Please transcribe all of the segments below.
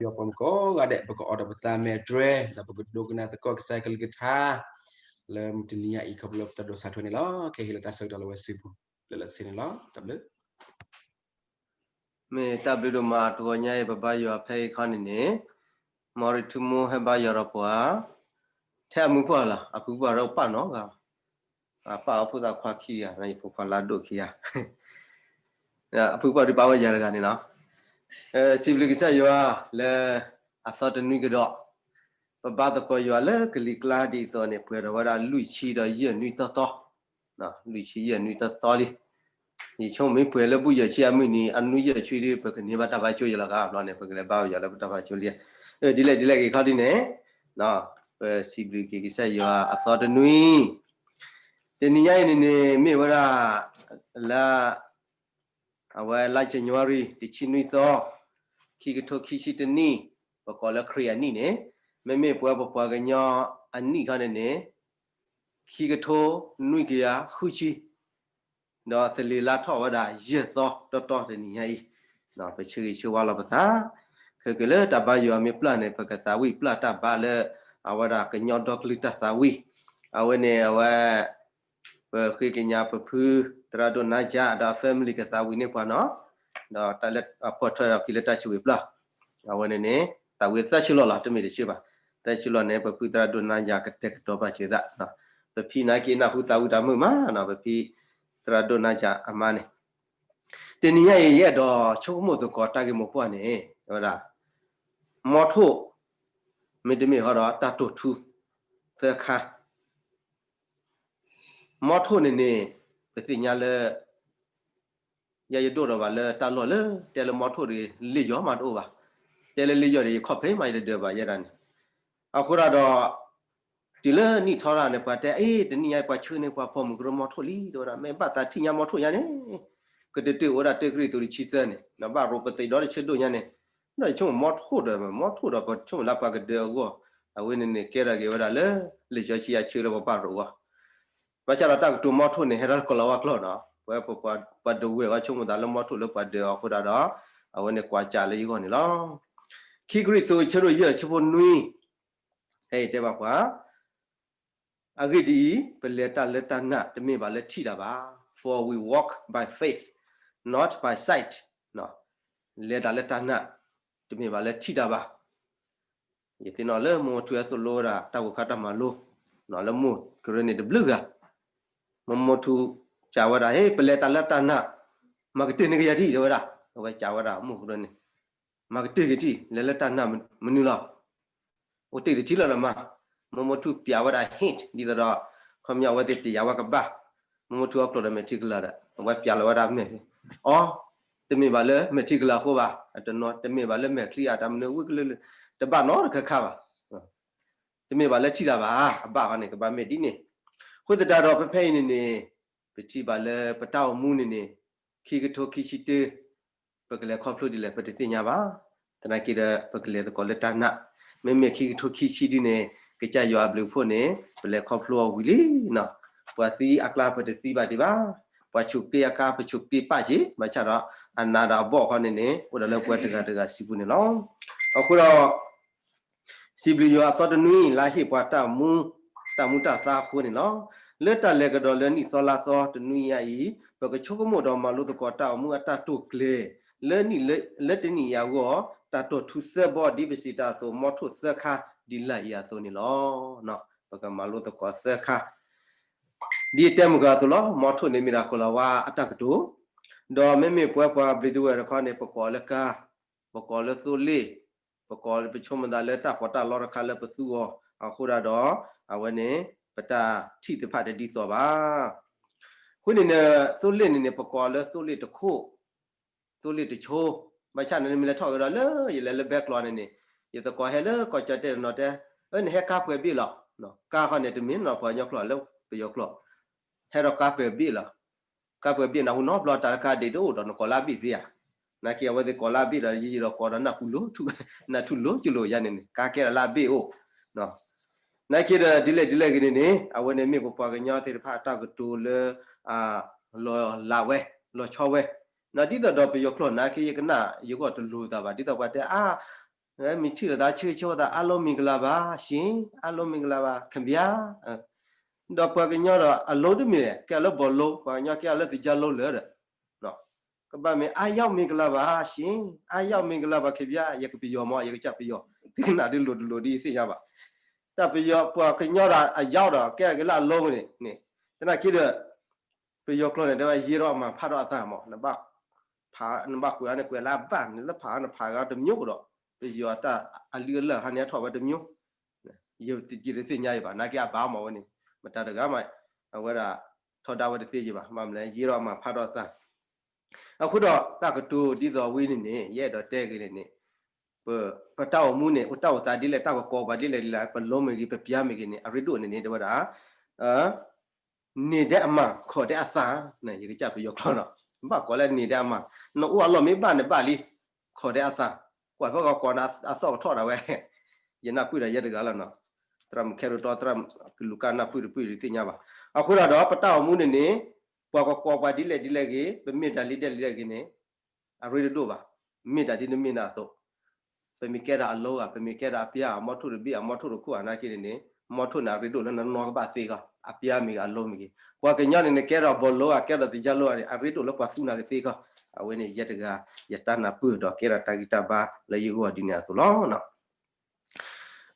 ယွၤပှၤမုၣ်ကိးဂၤဒဲး ပကအိးထီၣ်ပသးမဲာ်အတြဲၤ ဒီးပကဒိကနၣ်သကိးကစၢ်ယွၤကလုၢ်ကထါ လၢတနံၤညါအံၤ ခီဖျိလၢပတၢ်ဒိးစၢ်ထွဲန့ၣ်လီၤ. ခဲအံၤဟ့ၣ်လီၤတၢ်ဆၢကတီၢ်လၢဝဲစုပူၤ လၢလၢဆ့န့ၣ်လီၤ. တၢ်ဘျုး မ့ၢ်တၢ်ဘျုးဒိၣ်မး တဂီၤညါအံၤ ပဘါယွၤဖဲအံၤခီန့ၣ်န့ၣ် မ်ရံထူမိၢ်ဟဲဘါယွၤဒီးပှၤ ထဲအမုၢ်ပှၢ်လီၤ အဖုပှၢ်ဒီးပာ်နီၤဂၤ အပၢ်အဖိသၣ်ခွါခံဂၤ ယဖိခွါလၢအဒိၣ်ခံဂၤ အဖုပှၢ်ဒုးပာ်ဝဲယၤတဂၤန့ၣ်လီၤ. စံးဘျုးကစၢ်ယွၤလၢ အသီတနွံကဒီး ပဘါသကိးယွၤလၢကလံၤကျါဒ်သိးန့ၣ် ပှဲၤထီၣ်ဝဲဒၣ်လွံၢ်ဆံဒီးယဲၢ်နွံတီတီ လွံၢ်ဆံယဲၢ်နွံတီတီလံ. ယဆိကမိၣ်မ့ၢ်ပှဲၤလၢဘူၣ်ယဲၢ်ဆံအမုၢ်နံၤ အနွံယဲၢ်ဆံဒီး ပကန့ၢ်ဘၣ်တၢ်ဘါဆိယဲလီၤဂၤဘျီန့ၣ် ပကလဲၤဘါယွၤလၢပတၢ်ဘါဆိလံ. ဒ်လဲၣ်ဒ်လဲၣ်ဂ့ၤခီဒ်န့ၣ် ပစံးဘျုးက့ၤကစၢ်ယွၤအသီတနွံ တနံၤညါအံၤန့ၣ်န့ၣ် မ့ၢ်ဝဲဒၣ် လၢ အဝဲလါ January တဆံနွံသီ ခံကထိခံဆံတနံၣ် ပကိးလၢခရံာ်အနံၣ်န့ၣ် မ့မ့ၢ်ပဝဲပပှၤကညီအနံၣ်ခီန့ၣ်န့ၣ် ခံကထိနွံကယၤဃုဆံ ဒီးသလ့ၤလါထီၣ်ဝဲဒၣ်ယဲၢ်သီတီတီတနံၤညါအံၤ ပဆၢဂ့ၤဆၢဝါလီၤပသး ခဲက့ၤလၢတၢ်ဘါယွၤမ့ၢ်ပျၢ်န့ၣ် ပကသးဝံၣ်ပျၢ်တၢ်ဘါလၢ အဝဲဒၣ်ကညီဒီကလုာ်တၢ်သးဝံၣ် အဝဲန့ၣ်အဝဲ ပဃ့ကညးပဖုသရၣ်ဒိၣ်နါယၤဒီး family ကသးဝံၣ်န့ၢ်ပှၤနီၤ ဒီးတၢ်လၢအပိာ်ထွဲဒီးခံလၢတၢ်ဆိၣ်ဂ့ၤပျၢ် အဝဲန့ၣ်န့ၣ် သးဝံၣ်သၢဆံလီၤလီၤ တမ့ၢ်တဆံဘၣ် သၢဆံလီၤန့ၣ် ပဖုသရၣ်ဒိၣ်နါယၤကတဲာ်ကတီၤပာ်စၢၤသး ပဖံနာ်က့နၢ်ဟူသးဝံၣ်တၢ်မုာ်မးနီၤ ပဖံသရၣ်ဒိၣ်နါယၤအမါန့ၣ် တနံၤညါအံၤ ယအဲၣ်ဒိးဆိကမိၣ်သကိးတၢ်ဂ့ၢ်မိၢ်ပှၢ်န့ၣ် ဝဲဒၣ် မီထိၣ် မ့တမ့ၢ်ဃီဒီးတၢ်တိာ်ထူ သၢခါ မီထိၣ်န့ၣ်န့ၣ် ပသ့ၣ်ညါလၢ ယဲယဒိၣ်ဒီးဘၣ်လၢတၢ်လီၢ်လၢ တဲလၢမီထိၣ်တဂ့ၤ လ့ၣ်ယီၤမးတအိၣ်ဘၣ် တဲလၢလ့ၣ်ယီၤဒီး ယခီၣ်ဖံးမးယတဒၢးဘၣ်ယဲဒၣ်န့ၣ် အဃိဒၣ်ဒီး တုၤလၢနံၣ်ထီရၣ်န့ၣ် ပှၤတဲ အ့ တနံၣ်ညါအံၤ ပှၤဆှၢန့ၢ်ပှၤဖီမုၢ်ကရၢမီထိၣ်လံ တဲဝဲဒၣ် မ့ၢ်ဘၣ်သးထံၣ်ညါမီထိၣ်ညါန့ၣ် ကတၢၢ်တၢၢ်အိၣ်ဝဲဒၣ်တၢ်ကရံၣ်သူးတဆံသၢန့ၣ် ဒီးဘၣ်ရိးပသံးဒီတဆၢဒိၣ်ညါန့ၣ် ဒီးယဆိကမိၣ်မီထိၣ်ဒီး မီထိၣ်ဒီး ပဆိကမိၣ်လၢပှၤကဒၢးအဂီၢ် အဝဲန့ၣ်န့ၣ် ကဲထီၣ်က့ၤဝဲဒၣ်လၢ လံာ်စီဆှံအဆၢလၢပပာ်ရိးအဂီၢ် ဘၣ်ဆၣ်ဒီးတၢ်ကတိၤမီထိၣ်န့ၣ် ဟဲထီၣ်လၢကီၢ်လီၤဝါကျိာ်နီၤ ပဝဲပှၤဒဝဲၢ်အဂီၢ်ဆိကမိၣ်သးလၢမီထိၣ်လၢပှၤဒၢးအီၤအဃိဒၣ်ဒီး အဝဲန့ၣ်ကွၢ်ကၢ်လၢယဂီၢ်န့ၣ်လီၤ. ခံကရံၣ်သူး ဆၢဒိၣ်ယဲၢ် ဆၢဖိနွံ ဖဲအံၤတဲဘၣ်ပှၤ အဂ့ၢ်ဒ်အံၤ, ပလဲၤတၢ်လၢတၢ်နာ် တမ့ၢ်ဘၣ်လၢထံၣ်တၢ်ဘၣ်. For we walk by faith, not by sight. လဲၤတၢ်လၢတၢ်နာ် တမ့ၢ်ဘၣ်လၢထံၣ်တၢ်ဘၣ်. ယသ့ၣ်နီၣ်လၢမိၢ်မထူဟဲသိၣ်လိဝဲဒၣ် တၢ်ဂိၢ်ခါတၢ်မၤလိ လၢမိၢ်ကရၢန့ၣ်တဘျုးဂၤ, မိၢ်မထူစံးဝဲဒၣ် ဟ့ ပလဲၤတၢ်လၢတၢ်နာ် မၤကတၢၢ်န့ၢ်ကယၤထံၣ် တဲဝဲဒၣ်, အဝဲစံးဝဲဒၣ်မိၢ်ကရၢန့ၣ် မၤကတၢၢ်က့ၤထံၣ် လဲၤလၢတၢ်နာ်မနုၤလီၤ. အိၣ်တ့ၢ်တထံၣ်လီၤဒီးမၤ, မိၢ်မထူပျးဝဲဒၣ် hint ဒ်သိးဒီး ခီပညီအဝဲသ့ၣ်ပျးဝဲကဘၣ်, မိၢ်မထူအကျိာ်ဒီးမဲာ်ထံကလၤဒီး အဝဲပျးလီၤဝဲဒၣ်မဲာ်, အီ, တမ့ၢ်ဘၣ်လၢမဲာ်ထံကလၤအဃိဘၣ်, တနီၤ တမ့ၢ်ဘၣ်လၢမဲာ်ချံအတၢ်မနုၤဝံၤကလုာ်လုာ်, တဘၣ်နီတခါခါဘၣ်. တမ့ၢ်ဘၣ်လၢထံၣ်တၢ်ဘၣ်, အဘၣ်ဃီန့ၣ် ကဘၣ်မ့ၢ်ဒ်န့ၣ်, အဃိသတးဒီးဖဲဖဲအံၤန့ၣ်န့ၣ် ပထံၣ်ဘၣ်လၢပတၢ်အိၣ်မူန့ၣ်န့ၣ် ခံကထိခံဆံတၢ ပကလဲၤခီဖျိဒ်လဲၣ် ပတသ့ၣ်ညါဘၣ်. သနာ်က့ဒီး ပကလဲၤသကိးလၢတၢ်နာ်, မ့မ့ၢ်ခံကထိခံဆံဒ်န့ၣ် ကစၢ်ယွၤအဘျုးအဖှိၣ်န့ၣ် ပလဲၤခီဖျိအီၤဝံၤလံနီၤ. ပှၤသံအကျါပတသံဘၣ်ဒံးဘၣ်, ပှၤဆူးက့အကျါ ပဆူးက့ပာ်က့ၤ, ဘၣ်ဆၣ်ဒီး အနးဒီးအဘီၣ်ခီန့ၣ်န့ၣ် အိၣ်ဒီးလၢပှၤတဂၤတဂၤစုပူၤန့ၣ်လီၤ. အဃိဒီး စံးဘျုးယွၤအသီတနွံ လါဟ့ၣ်ပှၤတၢ်မူ တၢ်မူတၢ်သါအဃိန့ၣ်လီၤ. လၢတၢ်လဲၤကဒီးလၢနံၣ်သီလါသီတနွံညါအံၤ ပကဆိကမိၣ်ဒီးမၤလိသကိးတၢ်အိၣ်မူအတၢ်တိာ်ကျဲၤ လၢနံၣ်လၢ လၢတနံၣ်အံၤအဂီၢ် တၢ်တိာ်ထူသၢဘီ ဒ်ပစံးတၢ်အသိး မီထိၣ်သၢခါ ဒ်လာ်အံၤအသိးန့ၣ်လီၤ. ပကမၤလိသကိးသၢခါ ဒ်အတဲမုၢ်ဂၤအသိးလီၤ. မီထိၣ်န့ၣ်မ့ၢ်ဒၣ်ကီၤလၤဝါအတၢ်ကတိၤ, ဒီးမ့မ့ၢ်ပဝဲပှၤဘျံးဒဝဲၢ်တခီန့ၣ် ပကိးလၢကါ, ပကိးလၢသိလ့ၣ်, ပကိးလၢပဆိကမိၣ်သးလၢတၢ်ပီးတၢ်လီတခါလၢပသူအီၤအဃိဒၣ်ဒီး အဝဲန့ၣ် ပတၢ်ထံၣ်သ့ၣ်တဖၣ်တဒ်သိးဘၣ်. အဃိန့ၣ်န့ၣ် သိလ့ၣ်န့ၣ်န့ၣ် ပကိးလၢသိလ့ၣ်တခိၣ်, သိလ့ၣ်တဆိ, ဘၣ်ဆၣ်န့ၣ် နမ့ၢ်လဲၤထီၣ်ကဒီးလၢယလဲၤလၢဘဲကျိးန့ၣ်န့ၣ် ယသကိးဟဲလၢကီၢ်ကၠီၣ်တဲၣ်တနီၤတဲ, အၢ နဟဲကါပှဲၤဘ့ၣ်လီၤ. ကါခီန့ၣ် တမ့ၢ်နီၤပှၤကညီကျိာ်လၢပယီၤကျိာ်, ဟဲဒီးကါပှဲၤဘ့ၣ်လီၤ. ကါပှဲၤဘ့ၣ်နၢ်ဟူနီတဘျီတၢ်တခါဒံးတအိၣ်ဒီးနကိးလၢအဘ့ၣ်သ့ဧါ. နာ်က့အဝဲသ့ၣ်ကိးလၢအဘ့ၣ်ဒီး ယံာ်ယံာ်ဒီးကိးဒီးနၢ်ထူလိၤ, နၢ်ထူလိၤကလိၤယါန့ၣ်န့ၣ် ကါကဲဒီးလၢအဘ့ၣ်အိၣ် နာ်က့ဒီးဒ်လဲၣ်ဒ်လဲၣ်ဂ့ၤန့ၣ်န့ၣ် အဝဲန့ၣ်မ့ၢ်ပပှၤကညီသ့ၣ်တဖၣ်အတၢ်ကတိၤလၢ လီၤလးဝဲ, လီၤဆီဝဲ, ဒ်သိးဒီးပယီၤကျိာ်နာ်က့ ယကနၣ်ယဂီၢ်တလိၤသးဘၣ် ဒ်သိးပှၤတဲအါ မ့ၢ်ထံၣ်လိာ်သးဆၢဂ့ၤဆၢဝါသး အားလုံးမင်္ဂလာပါရှင်, အားလုံးမင်္ဂလာပါခင်ဗျာ, ဒီးပှၤကညီဒီးအလိတမ့ၢ် ကဲလၢ ဘောလုံး, ပှၤကညီကဲလၢသကြားလုံးလၢာ်ဒီး ကဘၣ်မ့ၢ် အားရောက်မင်္ဂလာပါရှင်, အားရောက်မင်္ဂလာပါခင်ဗျာ, ယကပယီၤမး ယကစၢ်ပယီၤ, သုကနၣ်ဒ်လိၤတလိၤဒ်သ့ၣ်ညါဘၣ်. တၢ်ပယီၤ ပှၤကညီဒီး အရောက် ဒီး ကဲက့ၤလၢအလိန့ၣ်န့ၣ်, သနာ်က့ဒီး ပယီၤကျိာ်န့ၣ် တဲဝဲ ရေးတော့အမှန် ဖတ်တော့အသံ မး, နဘၣ်ကွဲးအီၤန့ၣ် ကွဲးလၢအဘၣ်န့ၣ် လၢဖးအီၤန့ၣ် ဖးဂၤတမျိုးဒီး ပယီၤတၢ်အလုၢ်အလၢ်ဟါန့ၣ် အထီၣ်ဝဲတမျိုး, ယတသ့ၣ်ညါအံၤဘၣ်, နာ်က့အဘၣ်မးဝဲန့ၣ် မတၤတဂၤမး, အဝဲဒၣ် ထီဒါဝဲတသ့ယံၤဘၣ်, ဘၣ်မနုၤလဲၣ် ရေးတော့အမှန် ဖတ်တော့အသံ. အဃိဒီးတၢ်ကတိၤဒ်သိးဝဲန့ၣ်န့ၣ် ယအဲၣ်ဒိးတဲဂ့ၤန့ၣ်န့ၣ် ပ ပတၢ်အိၣ်မူန့ၣ် အိၣ်တၢ်အိၣ်သးဒ်လဲၣ် တၢ်ကကိးပှၤဒ်လဲၣ်ဒ်လဲၣ် ပလိမ့ၢ်ဂ့ၤ ပပျါမ့ၢ်ဂ့ၤန့ၣ် အရ့ဒိၣ်န့ၣ်န့ၣ် တဲဝဲဒၣ် န့ၢ်ဒဲးအမၤ ခိးဒဲးအသး, ယကစၢ်ပယီၤကျိာ်နီၤ, ဘၣ်ကိးလၢန့ၢ်ဒဲးအမၤ, နအိၣ်အလီၢ်မ့ၢ်ဘၣ်န့ၣ်ဘၣ်လံ, ခိးဒဲးအသး, ကွၢ်ဖဲကကိးန့ၣ် အသီၣ်ကထီၣ်ဒၣ်ဝဲ, ယနၢ်ပၢၢ်ဒီးယဲတဂၤလီၤနီၤ, သရၣ်မုၣ်ခဲဒိၣ်တီ သရၣ်ကလူးကၢ်နၢ်ပၢၢ်တပၢၢ်ဒ်သ့ၣ်ညါဘၣ်. အဃိဒီး ပတၢ်အိၣ်မူန့ၣ်န့ၣ် ပှၤကကိးပှၤဒ်လဲၣ်ဒ်လဲၣ်ဂ့ၤ ပမ့ၢ်တၢ်ဒ်လဲၣ်ဒ်လဲၣ်ဂ့ၤန့ၣ် အရ့တဒိၣ်ဘၣ်, မ့ၢ်တၢ်ဒ်နမ့ၢ်ဒၣ်အသိး ပမ့ၢ်ကဲဒၣ်အလိဂၤ ပမ့ၢ်ကဲဒၣ်အပျါ အမီထိၣ်တဘ့ၣ် အမီထိၣ်တခိၣ် အနာ်က့န့ၣ်န့ၣ် မီထိၣ်န့ၣ်အရ့ဒိၣ်လၢနနီၢ်ကဘၣ်သ့ကီး အပျါမ့ၢ်ဂ့ၤ အလိမ့ၢ်ဂ့ၤ, ပှၤကညီန့ၣ်န့ၣ် ကဲဒီး ဘောလုံး အကဲဒီး သကြားလုံး န့ၣ် အရ့ဒိၣ်လၢပှၤသူနၤကသ့ကီး, အဝဲန့ၣ်ယဲတဂၤ ယတၢ်နၢ်ပၢၢ်ဒီး ကဲဒီးတၢ်ဂံၢ်တၢ်ဘါလၢယဂီၢ်ဒ်န့ၣ်အသိးလီၤ.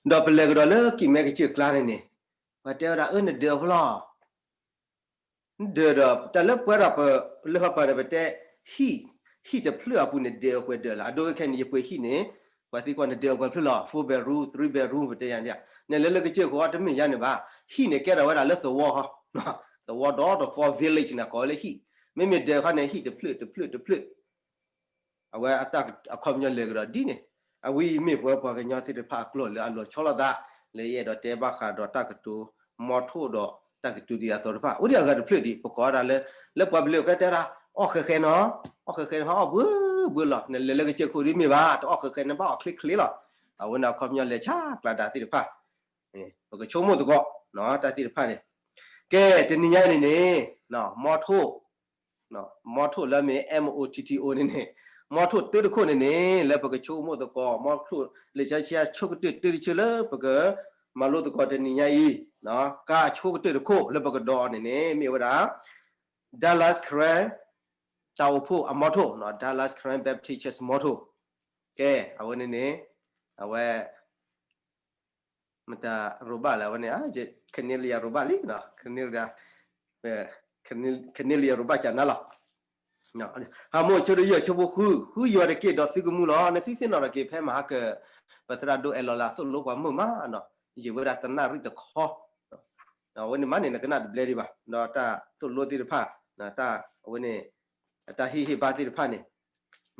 ဒီးပလဲၤကဒီးလၢကံၣ်မဲကစၢၢ်ကျါန့ၣ်န့ၣ် ပှၤတဲဝဲဒၣ် အၢ နဒၢးဖိလီၤ နဒၢးဒီး တၢ်လၢပှဲၤဒီးပ လၢဟီၣ်ခိၣ်န့ၣ် ပတဲ ဟံၣ်, ဟံၣ်တဖျၢၣ်အပူၤန့ၣ် ဒၢးအပှဲၤဒၢးလီၤ. အဒိခဲခဲန့ၣ် ယပှ့ၤဟံၣ်န့ၣ် ပှၤသံကွၢ်နဒၢးအပှဲၤဖျၢၣ်လီၤ four bedroom, three bedroom ပတဲယၤန့ၣ်, နလဲၤလၢကစၢၢ်ခိၣ်တမ့ၢ်ယါန့ၣ်ဘၣ်. ဟံၣ်န့ၣ်ကဲထီၣ်ဝဲဒၣ်လၢသဝီဃီ, သဝီဒီးတ four village န့ၣ် ကိးဝဲလၢဟံၣ်, မ့မ့ၢ်ဒၢးခီန့ၣ် ဟံၣ်တဖျၢၣ်တဖျၢၣ်တဖျၢၣ် အဝဲအခီပညီလဲၤကဒီးဒ်န့ၣ်, အဝဲအံၤမ့ၢ်ပဝဲပှၤကညီသ့ၣ်တဖၣ်အကျိာ်လၢအလီၤဆီလိာ်သး လၢယအဲၣ်ဒိးတဲဘၣ်ဃးဒီးတၢ်ကတိၤ မီထိၣ်ဒီးတၢ်ကတိၤဒ်အသိးတဖၣ် အိၣ်ဒံးအဂၤတဖျၢၣ်ဒံး ပကိးဝဲဒၣ်လၢ လၢပှၤပလ့ၤကတဲဒၣ် အီၣ်ဃဲၤဃဲၤနီၤ, အီၣ်ဃဲၤဃဲၤန့ၣ် ဟးအီၣ်ဘှၢဘှၢလီၤ, နလဲၤလၢကစၢၢ်ခိၣ်ဒ်မ့ၢ်ဘၣ် တအီၣ်ဃဲၤဃဲၤန့ၣ် ဘၣ်အီၣ်ချ့ချ့လီၤ. အဝဲန့ၣ်အခီပညီလဲၤဆါကျါဒၣ်သ့ၣ်တဖၣ် ပကဆိကမိၣ်သကိး တၢ်သ့ၣ်တဖၣ်န့ၣ်, ကဲ တနံၤညါအံၤန့ၣ်န့ၣ် မီထိၣ် မီထိၣ်လၢမ့ၢ် M O T T O န့ၣ်န့ၣ်, မီထိၣ်တၢတခိၣ်န့ၣ်န့ၣ် လၢပကဆိကမိၣ်သကိး မီထိၣ်လံာ်စီဆှံအဆိကတၢၢ်တၢတဆၢလၢပကမၤလိသကိးတနံၤညါအံၤ, ကါအဆိကတၢၢ်တခိၣ်လၢပကဒိးန့ၣ်န့ၣ် မ့ၢ်ဝဲဒၣ် Dallas Karen တၢ်အိၣ်ဖှိၣ်အမီထိၣ် Dallas Karen Baptist Church မီထိၣ်, ကဲ အဝဲန့ၣ်န့ၣ် အဝဲ မတၤ Robert လဲၣ် အဝဲန့ၣ် Cornelia Robert လံ, Cornelia Robert ကနါလီၤ. ဟးမိၢ်ဆၢဒိၣ်ယဲၢ်ဆၢဖိဃု, ဃုယွၤတက့ၢ် ဒီးသုကမူလီၤ. နသံသ့ၣ်နီၣ်ထီၣ်က့ၤ ဖဲမဟါကၢၤ ပသရၣ်ဒိၣ်အဲၣ်လီၤလၢအသိၣ်လိပှၤမုာ်မးနီၤ, ယံာ်ဝဲဒၣ်တနၣ်ရံၣ်တခီ, အဝဲန့ၣ်မးန့ၣ် နကနၣ်တဘျဲဒံးဘၣ်, ဒီးတၢ်သိၣ်လိသ့ၣ်တဖၣ် တၢ်အဝဲန့ၣ် အတၢ်ဟ့ၣ်ဟ့ၣ်ဘါသ့ၣ်တဖၣ်န့ၣ်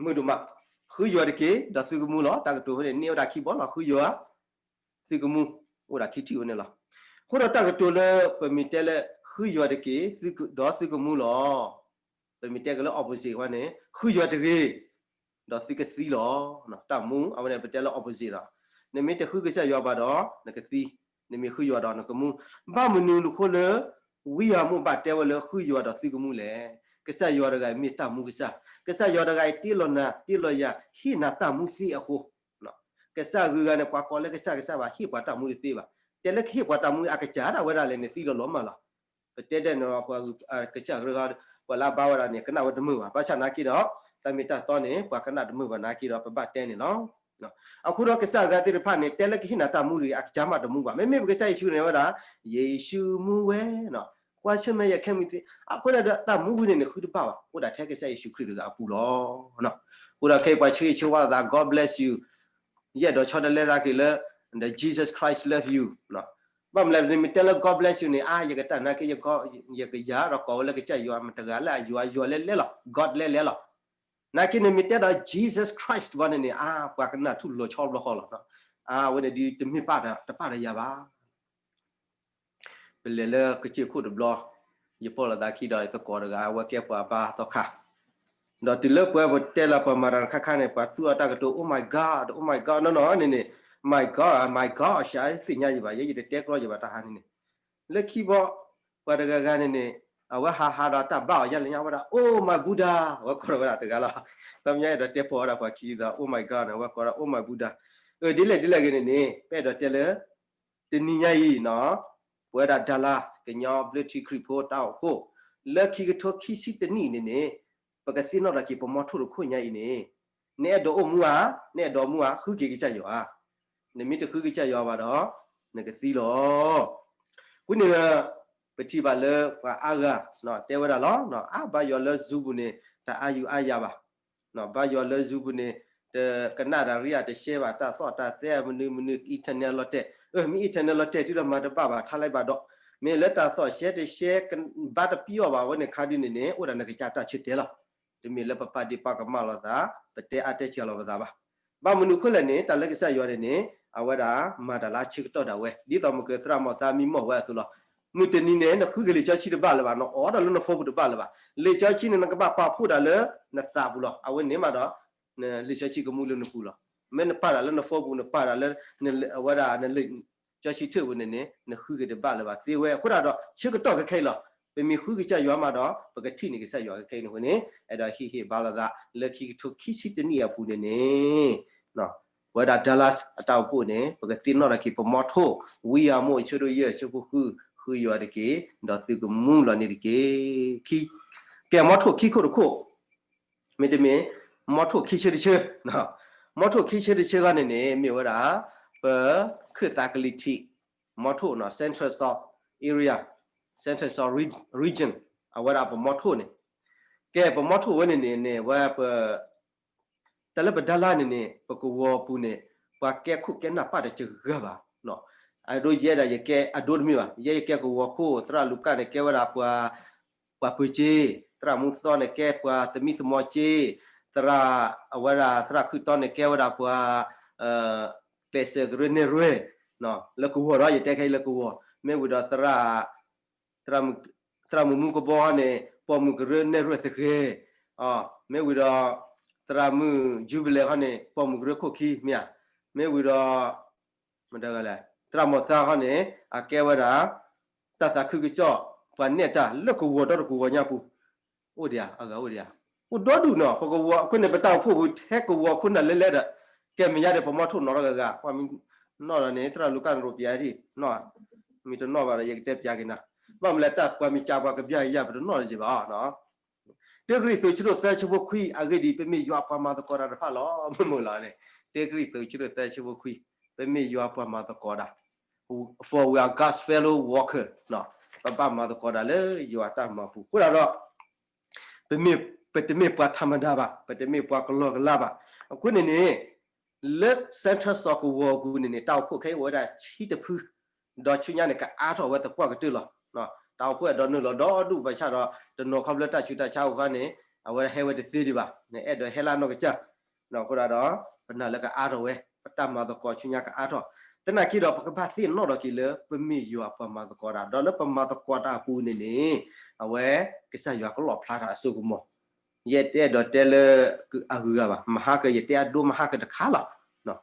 မုာ်ဒိၣ်မး, ဃုယွၤတက့ၢ် ဒီးသုကမူလီၤ. တၢ်ကတိၤဖဲန့ၣ် န့ၢ်ဝဲဒၣ်ခံဘီလီၤ, ဃုယွၤ သုကမူ အိၣ်ဒၣ်ခံထံၣ်ဝဲန့ၣ်လီၤ. အဃိဒီးတၢ်ကတိၤလၢ ပမ့ၢ်တဲလၢ ဃုယွၤတက့ၢ် ဒီးသုကမူလီၤ, ပမ့ၢ်တဲက့ၤလၢ opposite ဝဲန့ၣ် ဃုယွၤတဂ့ၤ ဒီးသုကသံလီၤ. တၢ်မူ အဝဲန့ၣ် ပတဲလၢ opposite လီၤ. နမ့ၢ်တဃုကစၢ်ယွၤဘၣ်ဒီး နကသံ, နမ့ၢ်ဃုယွၤဒီးနကမူ. ဘၣ်မနုၤအဃိလၢ ဝံယၤမိၢ်ဘၣ်တဲဝဲလၢ ဃုယွၤဒီးသုကမူလဲၣ်. ကစၢ်ယွၤတဂၤအံၤမ့ၢ်တၢ်မူကစၢ်, ကစၢ်ယွၤတဂၤအံၤ တ့လီၤနၤ တ့လီၤယၤ ဟ့ၣ်နၤတၢ်မူသ့အဃိ ကစၢ်ဂုၤဂၤန့ၣ် ပှၤကိးလၢကစၢ်ကစၢ်ဘၣ် ဟ့ၣ်ပှၤတၢ်မူတသ့ဘၣ်. တဲလၢကဟ့ၣ်ပှၤတၢ်မူ အကစၢ်ဒၣ်ဝဲဒၣ်လဲာ်န့ၣ် သံလီၤလီၤမးလီၤ. ပတဲဒၣ်န့ၣ်ဒီး ပှၤကစၢ်ဂုၤဂၤ ပှၤလၢအဘါဝဲဒၣ်န့ၣ် ကနၣ်ဝဲတမုာ်ဘၣ်. ဘၣ်ဆၣ်နာ်က့ဒီး တၢ်မ့ၢ်တၢ်တီန့ၣ် ပှၤကနၣ်တမုာ်ဘၣ်နာ်က့ဒီး ပဘၣ်တဲန့ၣ်လီၤ. အဃိဒီးကစၢ်ဂၤသ့ၣ်တဖၣ်န့ၣ် တဲလၢကဟ့ၣ်နၤတၢ်မူတဂ့ၤ အကစၢ်မးတမူဘၣ်. မ့မ့ၢ်ပကစၢ်ယ့ၣ်ၡူးန့ၣ်ဝဲဒၣ် ယ့ၣ်ၡူးမူဝဲ ကွၢ်ဆၢၣ်မဲာ်ယခဲမုၢ်သ့, အဃိန့ၣ်ဒီးတၢ်မူဝံၤန့ၣ်န့ၣ် ဃုတဘၣ်ဘၣ်, အိၣ်ဒၣ်ထဲကစၢ်ယ့ၣ်ၡူးခရံာ်တဂၤအပူၤလီၤ. အဃိဒီးခဲအံၤပှၤဆၢဂ့ၤဆၢဝါသး God bless you, ယအဲၣ်ဒိးဆီတလဲဒၣ်က့ၤလၢ the Jesus Christ love you, ဘၣ်မနုၤလဲၣ် နမ့ၢ်တဲလၢ God bless you န့ၣ် အါ ယကတၢ်နာ်က့ ယကယၤဒီးကိးဝဲလၢကစၢ်ယွၤမတၤတဂၤလၢအယွၤ ယွၤလဲလဲလီၤ God လဲလဲလီၤ. နာ်က့န့ၣ် မ့ၢ်တဲဒီး Jesus Christ ဘၣ်န့ၣ်န့ၣ် အါ ပှၤကနၣ်ထူၣ်လီၤဆီတဘျီဃီလီၤ. အါ အဝဲန့ၣ်ဒ်တမ့ၢ်ပာ်တပာ်ဒီးယၤဘၣ်. ပလဲၤလၢကစၢၢ်ခိၣ်တဘျီ, ယပိာ်လိာ်သးခံဒီးယသကိးတဂၤ အဝဲကဲပှၤဘါသီခါ, ဒီးတုၤလၢပှၤပတဲလီၤပှၤမၤတၢ်တခါခါန့ၣ် ပှၤသူအီၤတၢ်ကတိၤ Oh my God, Oh my God နီၢ်နီၢ်န့ၣ်န့ၣ်, My God, My God သ့ၣ်ညါယဘၣ် ယဲယတတဲကျီယဘၣ်တၢ်ဟါန့ၣ်န့ၣ်, လၢခံဘီ ပှၤတဂၤဂၤန့ၣ်န့ၣ် အဝဲဟးဟးဒီးတၢ်ဘါအီၤယါလဲၣ်ညါဝဲဒၣ် Oh my Buddha အဝဲကိးထီၣ်ဝဲဒၣ်တဂၤလီၤ. ခီပညီအဲၣ်ဒိးတဲပိာ်ဝဲဒၣ်ပှၤခံသီ Oh my God န့ၣ် အဝဲကိးဒီး Oh my Buddha အၢ ဒ်လဲၣ်ဒ်လဲၣ်ဂ့ၤန့ၣ်န့ၣ် ပအဲၣ်ဒိးတဲလၢ တနံၤညါအံၤနီၤ ပဝဲဒၣ် Dallas ကညီဘျၢထံခရံာ်ဖိတၢ်အိၣ်ဖှိၣ် လၢခံကထိခံဆံတနံၣ်န့ၣ်န့ၣ် ပကသ့ၣ်နီၣ်ထီၣ်က့ၤပမီထိၣ်တခိၣ်ညါအံၤန့ၣ် နအဲၣ်ဒိးအိၣ်မူဧါ, နအဲၣ်ဒိးမူဧါ, ဃုက့ၤကစၢ်ယွၤဧါ. နမ့ၢ်တဃုကစၢ်ယွၤဘၣ်ဒီး နကသံလီၤ. ဃုန့ၣ် ပထံၣ်ဘၣ်လၢပှၤအါဂၤ တဲဝဲဒၣ်လီၤ. အါ ဘါယွၤလၢ Zoom ပူၤန့ၣ် တအါယူၤအါယၤဘၣ် ဘါယွၤလၢ Zoom ပူၤန့ၣ် တကနၣ်တၢ်ရံၣ် တရှဲဘၣ်တၢ်သီၣ်တၢ်သဲ မနုၤမနုၤ internet လီၤတဲာ်, အၢ မ့ၢ် internet လီၤတဲာ်တုၤဒီးမၤတဘၣ်ဘၣ် ထါလၢဘၣ်ဒီး မ့ၢ်လၢတၢ်သီၣ်ရှဲတရှဲ ဘါတပံၤအီၤဘၣ်ဝဲန့ၣ် ခါဒုန့ၣ်န့ၣ် အိၣ်ဒၣ်နကစၢ်တၢ်ဆၢတဲာ်လီၤ. တမ့ၢ်လၢပပာ်ဒ့ၣ်ပာ်ကမၣ်လိာ်သး ပတဲအါတဲစှၤလိာ်ပသးဘၣ်. ဘၣ်မနုၤအဃိလဲၣ်န့ၣ် တၢ်လၢကစၢ်ယွၤန့ၣ်န့ၣ် အဝဲဒၣ်မၤတၢ်လၢအဆၢကတီၢ်ဒၣ်ဝဲ ဒ်သိးမ့ၢ်ကသရၣ်မီၤသးမံမီၢ်ဝဲအသိးလီၤ. မုၢ်တနံၤန့ၣ် နဃုက့ၤလံာ်စီဆှံတဘၣ်လၢၤဘၣ်, နအိးထီၣ်လၢန phone ပူၤတဘၣ်လၢၤဘၣ်. လံာ်စီဆှံန့ၣ် နကဘၣ်ပာ်ဖှိၣ်ဒၣ်လၢနသးပူၤလီၤ. အဝဲန့ၣ်မးဒီး လံာ်စီဆှံကမူလၢနပူၤလီၤ. မ့ၢ်နပာ်ဒၣ်လၢန phone ပူၤ နပာ်ဒၣ်လၢ အဝဲဒၣ်နလံာ်စီဆှံထၢၣ်ပူၤန့ၣ်န့ၣ် နဃုက့ၤတဘၣ်လၢၤဘၣ်သ့ဝဲ. အဃိဒၣ်ဒီး ဆၢကတီၢ်ခဲခဲအံၤလီၤ. ပမ့ၢ်ဃုကစၢ်ယွၤမးဒီး ပကထံၣ်န့ၢ်ကစၢ်ယွၤခဲခဲအံၤန့ၣ်အဃိန့ၣ် အဲၣ်ဒိးဟ့ၣ်ဂံၢ်ဟ့ၣ်ဘါလိာ်သး လၢခံကထိခံဆံတနံၣ်အပူၤန့ၣ်န့ၣ် ပဝဲဒၣ် Dallas အတၢ်အိၣ်ဖှိၣ်န့ၣ် ပကသ့ၣ်နီၣ်ထီၣ်က့ၤပမီထိၣ် ဝံယၤမိၢ် အဆၢဒိၣ်ယဲၢ် အဆၢဖိဃု ဃုယွၤတက့ၢ်, ဒီးသုကမူလီၤန့ၣ်တက့ၢ်. ကဲ မီထိၣ်ခံခိၣ်တခိၣ် မ့တမ့ၢ် မီထိၣ်ခံဆၢတဆၢ, မီထိၣ်ခံဆၢတဆၢခါန့ၣ်န့ၣ် မ့ၢ်ဝဲဒၣ် ပခၢၣ်သးကလံၤထံး မီထိၣ်နီၤ Central South Area, Central South Region အဝဲဒၣ်ပမီထိၣ်န့ၣ် ကဲ ပမီထိၣ်ဝဲန့ၣ်န့ၣ် န့ၣ်ဝဲပ တၢ်လၢပဒါလါန့ၣ်န့ၣ် ပကဝီၤပူၤန့ၣ် ပှၤကဲခိၣ်ကဲနၢ်ပၢ်တစှၤဂၤဘၣ်. အဒိ ယဲဒၣ်ယကဲအဒိတမ့ၢ်ဘၣ်, ယဲယကဲကဝီၤခိၣ် သရၣ်လူၤကၣ်န့ၣ် ကဲဝဲဒၣ်ပှၤ ပှၤပၢၤစ့, သရၣ်မူသီန့ၣ် ကဲပှၤသမံသမိးစ့, သရၣ် အဝဲဒၣ် သရၣ်ခုၣ်တီန့ၣ် ကဲဝဲဒၣ်ပှၤ ကျဲးစၢးကရၢနဲၣ်ရွဲၣ် လၢကဝီၤဒီး ယတဲခဲအံၤလၢကဝီၤ, မ့ၢ်ဝံၤဒီး သရၣ် သရၣ်မုၣ်မူကဘီန့ၣ် ပိာ်မုၣ်ကရၢနဲၣ်ရွဲၣ်သဃဲၤ, မ့ၢ်ဝံၤဒီး သရၣ်မုၣ်ယူဘလဲခီန့ၣ် ပိာ်မုၣ်ကရၢခိၣ်ခံ မ့ၢ်ဧါ, မ့ၢ်ဝံၤဒီး မတၤလဲၣ် သရၣ်မီၤသါခီန့ၣ် အကဲဝဲဒၣ် တၢ်သးခုကစီၣ် ပှၤနဲၣ်တၢ်လၢကဝီၤဒီတကဝီၤညါပူၤ အိၣ်ဒံးဧါ, အဂၤအိၣ်ဒံးဧါ, အိၣ်ဒီဒူၣ်နီၤ, ပကဝီၤအဃိန့ၣ် ပတၢ်အိၣ်ဖှိၣ်ပူၤ ထဲကဝီၤခိၣ်နၢ်လဲလဲဒီး ကဲမဲာ်ညါဒီး ပမီထိၣ်နီၤထီၣ်ဂၤဂၤ, ပှၤမ့ၢ်နီၣ်ဒီးန့ၣ် သရၣ်လူၤကၣ်န့ၣ်ရိၣ်ပျဲဒံး, မ့ၢ်တနီၣ်ဘၣ်ဒီး ယကတဲပျဲက့ၤနၤ, ဘၣ်မနုၤလဲၣ် တၢ်ပှၤမ့ၢ်ကးပှၤကဘျါယၤ ပတနီၣ်လၢၤဘၣ်နီၤ. တၢကရံၣ် သုး ဆၢဒိၣ်သၢ ဆၢဖိခွံ အဂ့ၢ်ဒ်အံၤ ပမ့ၢ်ယွၤပှၤမၤသကိးတၢ်တဖၣ်လီၤ. မ့ၢ်မုာ်လီၤန့ၣ် တၢကရံၣ် သုး ဆၢဒိၣ်သၢ ဆၢဖိခွံ, ပမ့ၢ်ယွၤပှၤမၤသကိးတၢ်, for we are God's fellow worker, ပဘၣ်မၤသကိးတၢ်လၢယွၤအတၢ်မၤပူၤ အဃိဒၣ်ဒီး ပမ့ၢ် ပတမ့ၢ်ပှၤထးမဒါဘၣ်, ပတမ့ၢ်ပှၤကလီကလါဘၣ်. အဃိန့ၣ်န့ၣ် လၢ Central South ကဝီၤအပူၤန့ၣ်န့ၣ် တၢ်အိၣ်ဖှိၣ်ခဲအံၤအိၣ်ဝဲဒၣ်ဆံတဖု, ဒီးဆူညါန့ၣ် ကအါထီၣ်ဝဲသပှၢ်ကတၢၢ်လီၤ. တၢ်အိၣ်ဖှိၣ်အဲၣ်ဒိးနုာ်လီၤဒီဒူၣ်ဘၣ်ဆၣ်ဒီး တနီၤခီဖျိတၢ်ဆူးတၢ်ဆါအိၣ်ခါန့ၣ် အဝဲဟဲဝဲတသ့ဒံးဘၣ်, နအဲၣ်ဒိးဟဲလၢနီၢ်ကစၢ် အဃိဒၣ်ဒီး ပနာ်လၢကအါထီၣ်ဝဲ, ပတၢ်မၤသကိးဆူညါကအါထီၣ်, သနာ်က့ဒီး ပကဘၣ်သ့ၣ်နီၣ်ထီၣ်က့ၤလၢ ပမ့ၢ်ယွၤပှၤမၤသကိးတၢ်, ဒီးလၢပမၤသကိးတၢ်အပူၤန့ၣ်န့ၣ် အဝဲ ကစၢ်ယွၤကလီၣ်ဖျါထီၣ်အစိကမီၤ, ယတအဲၣ်ဒိးတဲလၢအဂုၤအဂၤဘၣ်, မဟါက ယတဲအဒိမဟါကတခါလီၤ.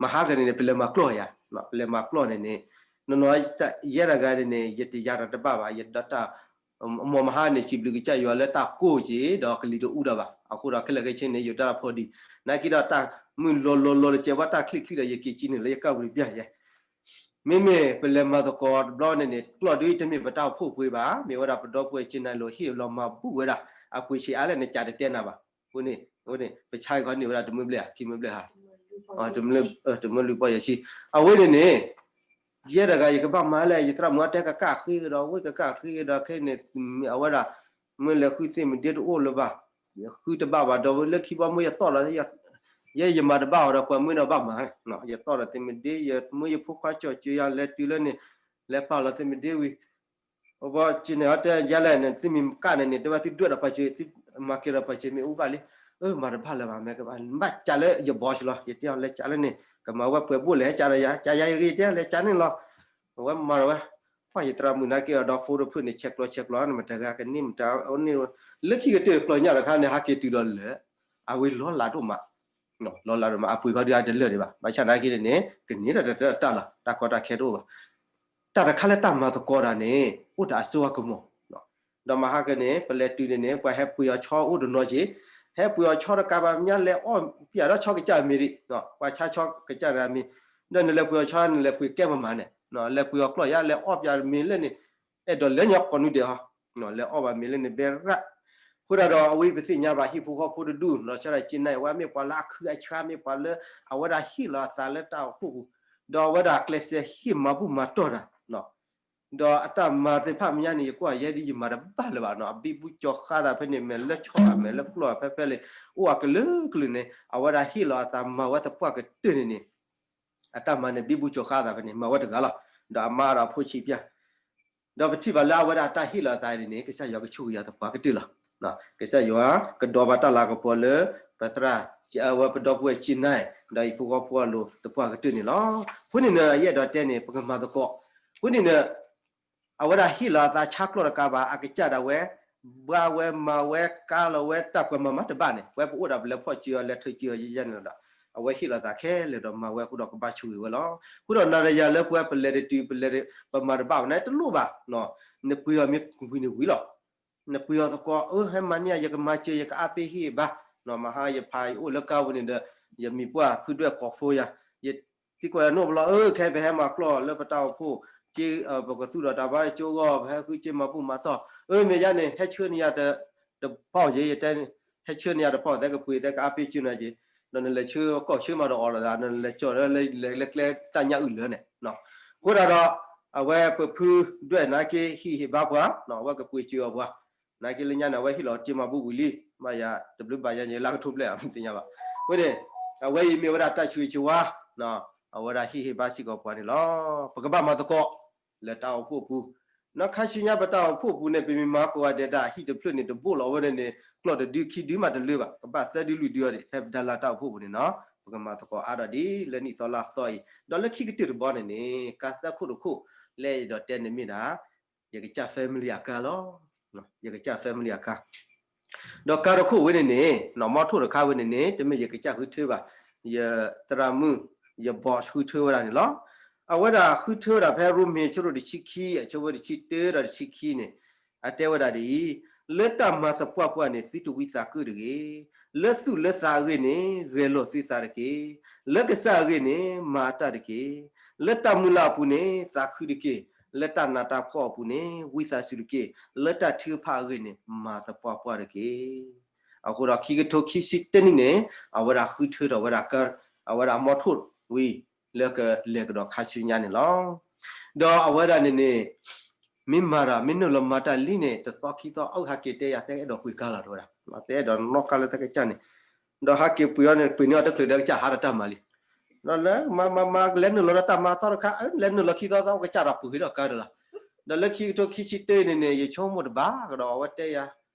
မဟါကန့ၣ်န့ၣ် ပလဲၤမၤကျီၢ်ယၤ, ပလဲၤမၤကျီၢ်န့ၣ်န့ၣ် နီၢ်နီၢ် ယဲတဂၤန့ၣ်န့ၣ် ယတယၤတၢ်တဘၣ်ဘၣ်, ယဒီးတၢ် မ်မဟါန့ၣ် စံးဘျုးကစၢ်ယွၤလၢတၢ်ကိၢ်က့ၤ ဒီးကလံၤတအူတၢ်ဘၣ်, အဃိဒီးခဲလၢာ်ခဲဆ့န့ၣ် ယတၢ်ဖီဒံး, နာ်က့ဒီးတၢ်မုၢ်လီၤလီၤလီၤတစဲးဘၣ်တၢ်ချံၣ်ချံၣ်ဒီး ယက့ၤကံန့ၣ်လၢယကၣ်ဝံၤတဘျီယဲ, မ့မ့ၢ်ပလဲၤမၤသကိးတဘျီန့ၣ်န့ၣ် ကျီၢ်ဒ်အံၤတမ့ၢ်ပတၢ်အိၣ်ဖှိၣ်ပှ့ၤဘၣ်, မ့ၢ်ဝဲဒၣ်ပဒီပုၢ်ဝဲၢ်က့ၤနၤလိၤဟ့ၣ်လီၤမၤဘူၣ်ဝဲဒၣ်, အပှ့ၤဆံးအါလဲၣ်နကးတတဲနၤဘၣ်, အဃိန့ၣ် အဃိန့ၣ် ပဆါက့ၤခီန့ၢ်ဝဲဒၣ်တမုၢ်ဘျဲၣ်ဧါ ခံမုၢ်ဘျဲၣ်ဧါ တမုၢ်လွံၢ်ပီၢ်ယဲၢ်ဆံ, အဝဲန့ၣ်န့ၣ် ယဲတဂၤယကဘၣ်မၤလဲၣ်, ယသရၣ်မုၣ်အတဲကကၣ်ဃ့ကဒီး ဝ့ၢ်ကကၣ်ဃ့ကဒီး ခဲအံၤန့ၣ် အဝဲဒၣ် မ့ၢ်လဲၤဃုသ့ၣ်မဒ့တအိၣ်လၢၤဘၣ်, ယဃုတဘၣ်ဘၣ်ဒီး လၢခံဘီမုၢ်ယတီၣ်ဒီး ယဲယမၤတဘၣ်အီၤဒီး ပှၤမုၢ်ဒီးဘၣ်မၤ, ယတီၣ်ဒီးသ့ၣ်မဒ့ ယမုၢ်ယဖိခွါကၠီၣ်ကၠီယၤလဲၤတုၤလၢန့ၣ် လဲၤပာ်လီၤသ့ၣ်မဒ့ဝံၤ အဘီက့ၤန့ၣ် အတဲယၤလဲၣ်န့ၣ် သုမ့ၢ်ကၣ်န့ၣ်န့ၣ် တဲဝဲသုဒွဲၣ်ဒီးပှၤစၢၤ သုမၤက့ၤဒီးပှၤစၢၤမ့ၢ်အူဘၣ်လံ, အၢ မၤတဘၣ်လၢၤဘၣ် မ့ၢ်ကဘၣ် ဘၣ်ကးလၢယဘီစလီၤ ယတဲအီၤလဲၤကးလၢန့ၣ် ကမၤဝဲပှဲၤဘိၣ်လဲၤကးဒီးယၤ ကးယၤယဂ့ၤတဲလဲၤကးန့ၣ်လီၤ, အဝဲမၤဒီးဝဲ, ပှၤယသရၣ်မုၣ်နာ်က့ၤအီၤဒီး phone တဖုန့ၣ် ဆဲးကျိးဆဲးကျိးန့ၣ် မတၤဂၤကန့ၢ်မတၤန့ၢ်, လၢခံကတၢၢ်တဖျၢၣ်ညါတခါန့ၣ် ဟးက့ၤတုၤဒီးလၢာ်, အဝဲလီၤလးဒိၣ်မး လီၤလးဒိၣ်မး အပှ့ၤခီဒုးအတလၢာ်ဒံးဘၣ်, ဘၣ်ဆၣ်နာ်က့ၤန့ၣ် ကန့ၢ်ဒီးတၢ်လီၤ တၢ်ကီတၢ်ခဲတအိၣ်ဘၣ်, တၢ်တခါလၢတၢ်မၤသကိးတၢ်န့ၣ် အိၣ်ဒီးအစိအကမီၤ, ဒီးမဟါကန့ၣ် ပလဲၤတုၤန့ၣ်န့ၣ် ပှၤဟဲပှ့ၤအီၤဆီအိၣ်တနီၤက့ၤ, ဟဲပှ့ၤအီၤဆီတကးဘၣ် မ့ၢ်ညါလဲၤအီၣ်ပၠးဒီးဆီကစၢ်မ့ၤဒံး, ပှၤဆါဆီကစၢ်မ့ၤ, ဒီးနလဲၤပှ့ၤအီၤဆီ နလဲၤပှ့ၤကဲမမၤန့ၣ်, လဲၤပှ့ၤအီၤကျီၢ်ယါ လဲၤအီၣ်ပၠးမ့ၤလၢန့ၣ်, အဲၣ်ဒိးလဲၤညီကိးနွံဒဲးဟီ, လဲၤအီၣ်ဘၣ်မ့ၤလၢန့ၣ်ဘဲရၣ်, အဃိဒၣ်ဒီး အဝဲပသ့ၣ်ညါဘၣ်ဟံၣ်ဖိဃီဖိတဒူၣ် ဒီးဆၢဒၣ်က့နၢ်အံၤ ဝဲမ့ၢ်ပှၤလၢအခုအဆါ မ့ၢ်ပှၤလၢ အဝဲဒၣ်ဟ့ၣ်လီၤအသးလၢတၢ်အိၣ်ဖှိၣ်ပူၤ, ဒီးအဝဲဒၣ်ကျဲးစၢးဟ့ၣ်မၤဘူၣ်မၤတီၢ်တၢ် ဒီးအတၢ်မၤသ့ၣ်တဖၣ်မ့ၢ်ညါန့ၣ် ယကွၢ်ယဲဒ်ယမၤတဘၣ်လၢၤဘၣ်နီၤ, အဘံဘူကၠီၤဃါသးဖဲန့ၣ် မဲာ်လၢဆီ မဲာ်လၢကျီၢ်ဖဲဖဲလၢ အိၣ်အကလုာ်ကလုာ်န့ၣ် အဝဲဒၣ်ဟ့ၣ်လီၤအသးမၤဝဲသပှၢ်ကတၢၢ်န့ၣ်န့ၣ်, အတၢ်မၤန့ၣ် ဘံဘူကၠီၤဃါသးဖဲန့ၣ် မၤဝဲတဂၤလီၤ, ဒီးအမါဒီးအဖိဆံးပျၢ် ဒီးပထံၣ်ဘၣ်လၢအဝဲဒၣ်တၢ်ဟ့ၣ်လီၤအသးန့ၣ်န့ၣ် ကစၢ်ယွၤကဆိၣ်ဂ့ၤအီၤသပှၢ်ကတၢၢ်လီၤ. ကစၢ်ယွၤကဒိးဘၣ်တၢ်လၤကပီၤလၢ ပသရၣ် ဝဲပဒီပုၢ်ဝဲၢ်က့နၢ် ဒီးဟံၣ်ဖိဃီဖိအလိၤသပှၢ်ကတၢၢ်န့ၣ်လီၤ. အဃိန့ၣ်န့ၣ် ယအဲၣ်ဒိးတဲန့ၣ် ပကမၤသကိး, အဃိန့ၣ်န့ၣ် အဝဲဒၣ်ဟ့ၣ်လီၤအသးဆါကျီၢ်တကးဘၣ် အကစၢ်ဒၣ်ဝဲ ဘှါဝဲမၤဝဲကါလီၤဝဲ တၢ်ပှၤမၤမၤတဘၣ်န့ၣ် ပဝဲပအိၣ်ဒၣ်ပလဲၤဖီၣ်စၢၤအီၤ လဲၤထုးစၢၤအီၤယဲယဲန့ၣ်ဒီး အဝဲဟ့ၣ်လီၤသးခဲလၢာ်ဒီးမၤဝဲအဃိဒီးကဘၣ်ဆိၣ်ဂ့ၤဝဲလီၤ. အဃိဒီးနၤဒီးယၤလၢပဝဲပလဲၤတတုၤ ပလဲၤ ပမၤတဘၣ်ဝဲန့ၣ် တလိၣ်ဘၣ်, နပှ့ၤအီၤမ့ၢ်ဝံၤန့ၣ်ဝံၤလီၤ. နပှ့ၤအီၤသကိး အၢ ဟဲမၤန့ၢ်ယၤ ယကမၤစၢၤ ယကအါပ့ၤဟ့ၣ်ဘါ, မဟါယဖးယအိၣ်လၢကါပူၤန့ၣ်ဒီး ယမံၤပှၢ်ဖုဒွဲၣ်ကိးဖိယၤ, ယသံကွၢ်ယၤနီၢ်ပလီၢ် အၢ ခဲအံၤပဟဲမၤကျီၢ်လၢပတၢ်အိၣ်ဖှိၣ်, ပကသူၣ်ဒီးတၢ်ဘါကၠိဂီၢ် ပဟဲဃုစ့မၤဘူၣ်မၤတီၢ်, အၢ မ့ၢ်ယါန့ၣ် ဟဲဆှၢန့ၢ်ယၤတပီၢ်ယဲ ယတဲ ဟဲဆှၢန့ၢ်ယၤတပီၢ် သဲကပှ့ၤ သဲကအါပ့ၤစၢၤနၤက့ၤ, ဒီးနလဲၤဆှၢကီၢ်ဆှၢမၤဒီးအီၤလိာ်သး နလဲၤကၠီၣ်လၢလဲၤကျဲတၢ်ညၣ်အုၣ်လၢန့ၣ်, အဃိဒၣ်ဒီး အဝဲပဖုဒွဲၣ်နာ်က့ဟ့ၣ်ဟ့ၣ်ဘါပှၤ, အဝဲကပှ့ၤစၢၤအီၤပှၤ, နာ်က့လၢညါန့ၣ် အဝဲဟ့ၣ်လီၤတ့မၤဘူၣ်ဝံၤလံ, ဘၣ်ယၤတဘျုးဘၣ်ယၤယလါကထိဘျဲၣ်အမ့ၢ်သ့ၣ်ညါဘၣ်, အဃိန့ၣ် အဝဲအံၤမ့ၢ်ဝဲဒၣ်တၢ်ဆိၣ်ဂ့ၤဆိၣ်ဝါ, အဝဲဒၣ်ဟ့ၣ်ဟ့ၣ်ဘါစ့ၢ်ကီးပှၤန့ၣ်လီၤ. ပကဘၣ်မၤသကိး လၢတၢ်အိၣ်ဖှိၣ်ပူၤ, နီၢ်ခါဆူညါပတၢ်အိၣ်ဖှိၣ်ပူၤန့ၣ် ပမ့ၢ်မၤကိးဂၤဒဲးဒၣ် ဟံၣ်တဖျၢၣ်န့ၣ် တဘိၣ်လီၤဝဲဒၣ်န့ၣ် ကျီၢ်တဒုခံဒုမးတလၢဘၣ်, ကဘၣ်သၢဒုလွံၢ်ဒုအီၤဒံး ထဲပဒါလၢတၢ်အိၣ်ဖှိၣ်ပူၤန့ၣ်နီၤ, ပကမၤသကိးအါဒီးဒ်လၢနံၣ်သီလါသီအံၤ, ဒီးလၢခံကတၢၢ်တဘီန့ၣ်န့ၣ် ကါသၢခိၣ်တခိၣ် လၢအဲၣ်ဒိးတဲန့ၣ်မ့ၢ်ဒၣ် ယကစၢ် family အကါလီၤ. ယကစၢ် family အကါ ဒီးကါတခိၣ်ဝဲန့ၣ်န့ၣ် နီၢ်မီထိၣ်တခါဝဲန့ၣ်န့ၣ် တမ့ၢ်ယကစၢ်ဃုထၢဘၣ်, ယသရၣ်မုၣ် ယ boss ဃုထၢဝဲဒၣ်န့ၣ်လီၤ. အဝဲဒၣ်ဃုထၢဝဲဒၣ်ဖဲရိမ့ၤ အဆၢဒိၣ်တဆံခံ အဆၢဖိတဆံတၢဒီးတဆံခံန့ၣ် အတဲဝဲဒၣ်ဒ်အံၤ, လၢတၢ်မၤသပှၢ်ပှၢ်န့ၣ် သုတဝံသးကုၢ်တဂ့ၤ, လၢသူၣ်လၢသးအဂ့ၢ်န့ၣ် ဂဲၤလိာ်သုသးတက့ၢ်, လၢကစၢ်အဂ့ၢ်န့ၣ် မၤအတၢ်တက့ၢ်, လၢတၢ်မုၢ်လၢ်အပူၤန့ၣ် သးခုတက့ၢ်, လၢတၢ်နးတၢ်ဖှီၣ်အပူၤန့ၣ် ဝံသးစူၤတက့ၢ်, လၢတၢ်ထုကဖၣ်အဂ့ၢ်န့ၣ် မၤသပှၢ်ပှၢ်တက့ၢ်. အဃိဒီးခံကထိခံဆံတနံၣ်န့ၣ် အဝဲဒၣ်ဃုထၢထီၣ်ဝဲဒၣ် အဝဲဒၣ်မီထိၣ်ဝံၤ လၢကလဲၤကဒီးခါဆူညါန့ၣ်လီၤ. ဒီးအဝဲဒၣ်န့ၣ်န့ၣ် မ့ၢ်မၤတၢ် မ့ၢ်နုာ်လီၤမၤတၢ်လံန့ၣ် တသီခံသီ အၢ ဟဲက့ၤတဲယၤ သဲအဲၣ်ဒိးပှ့ၤကါလီၤ တဲဝဲဒၣ်, သဲအဲၣ်ဒိးနီၣ်ကါလၢသဲကစၢ်န့ၣ်, ဒီးဟဲက့ၤပှ့ၤအီၤန့ၣ် ပှ့ၤန့ၢ်အီၤတချုးဒီးကစၢ်ဟးဒီးတၢ်မၤလံ. ဒီးလၢမၤမၤမၤ လဲၤနုာ်လီၤဒီးတၢ်မၤသီတခါ လဲၤနုာ်လီၤခံသီသီ ကစၢ်ဒီးပှ့ၤကဒီးကါဒီးလီၤ. ဒီးလၢခံကထိခံဆံတၢန့ၣ်န့ၣ် ယဆိကမိၣ်တဘၣ်ကဒီး အဝဲတဲယၤ,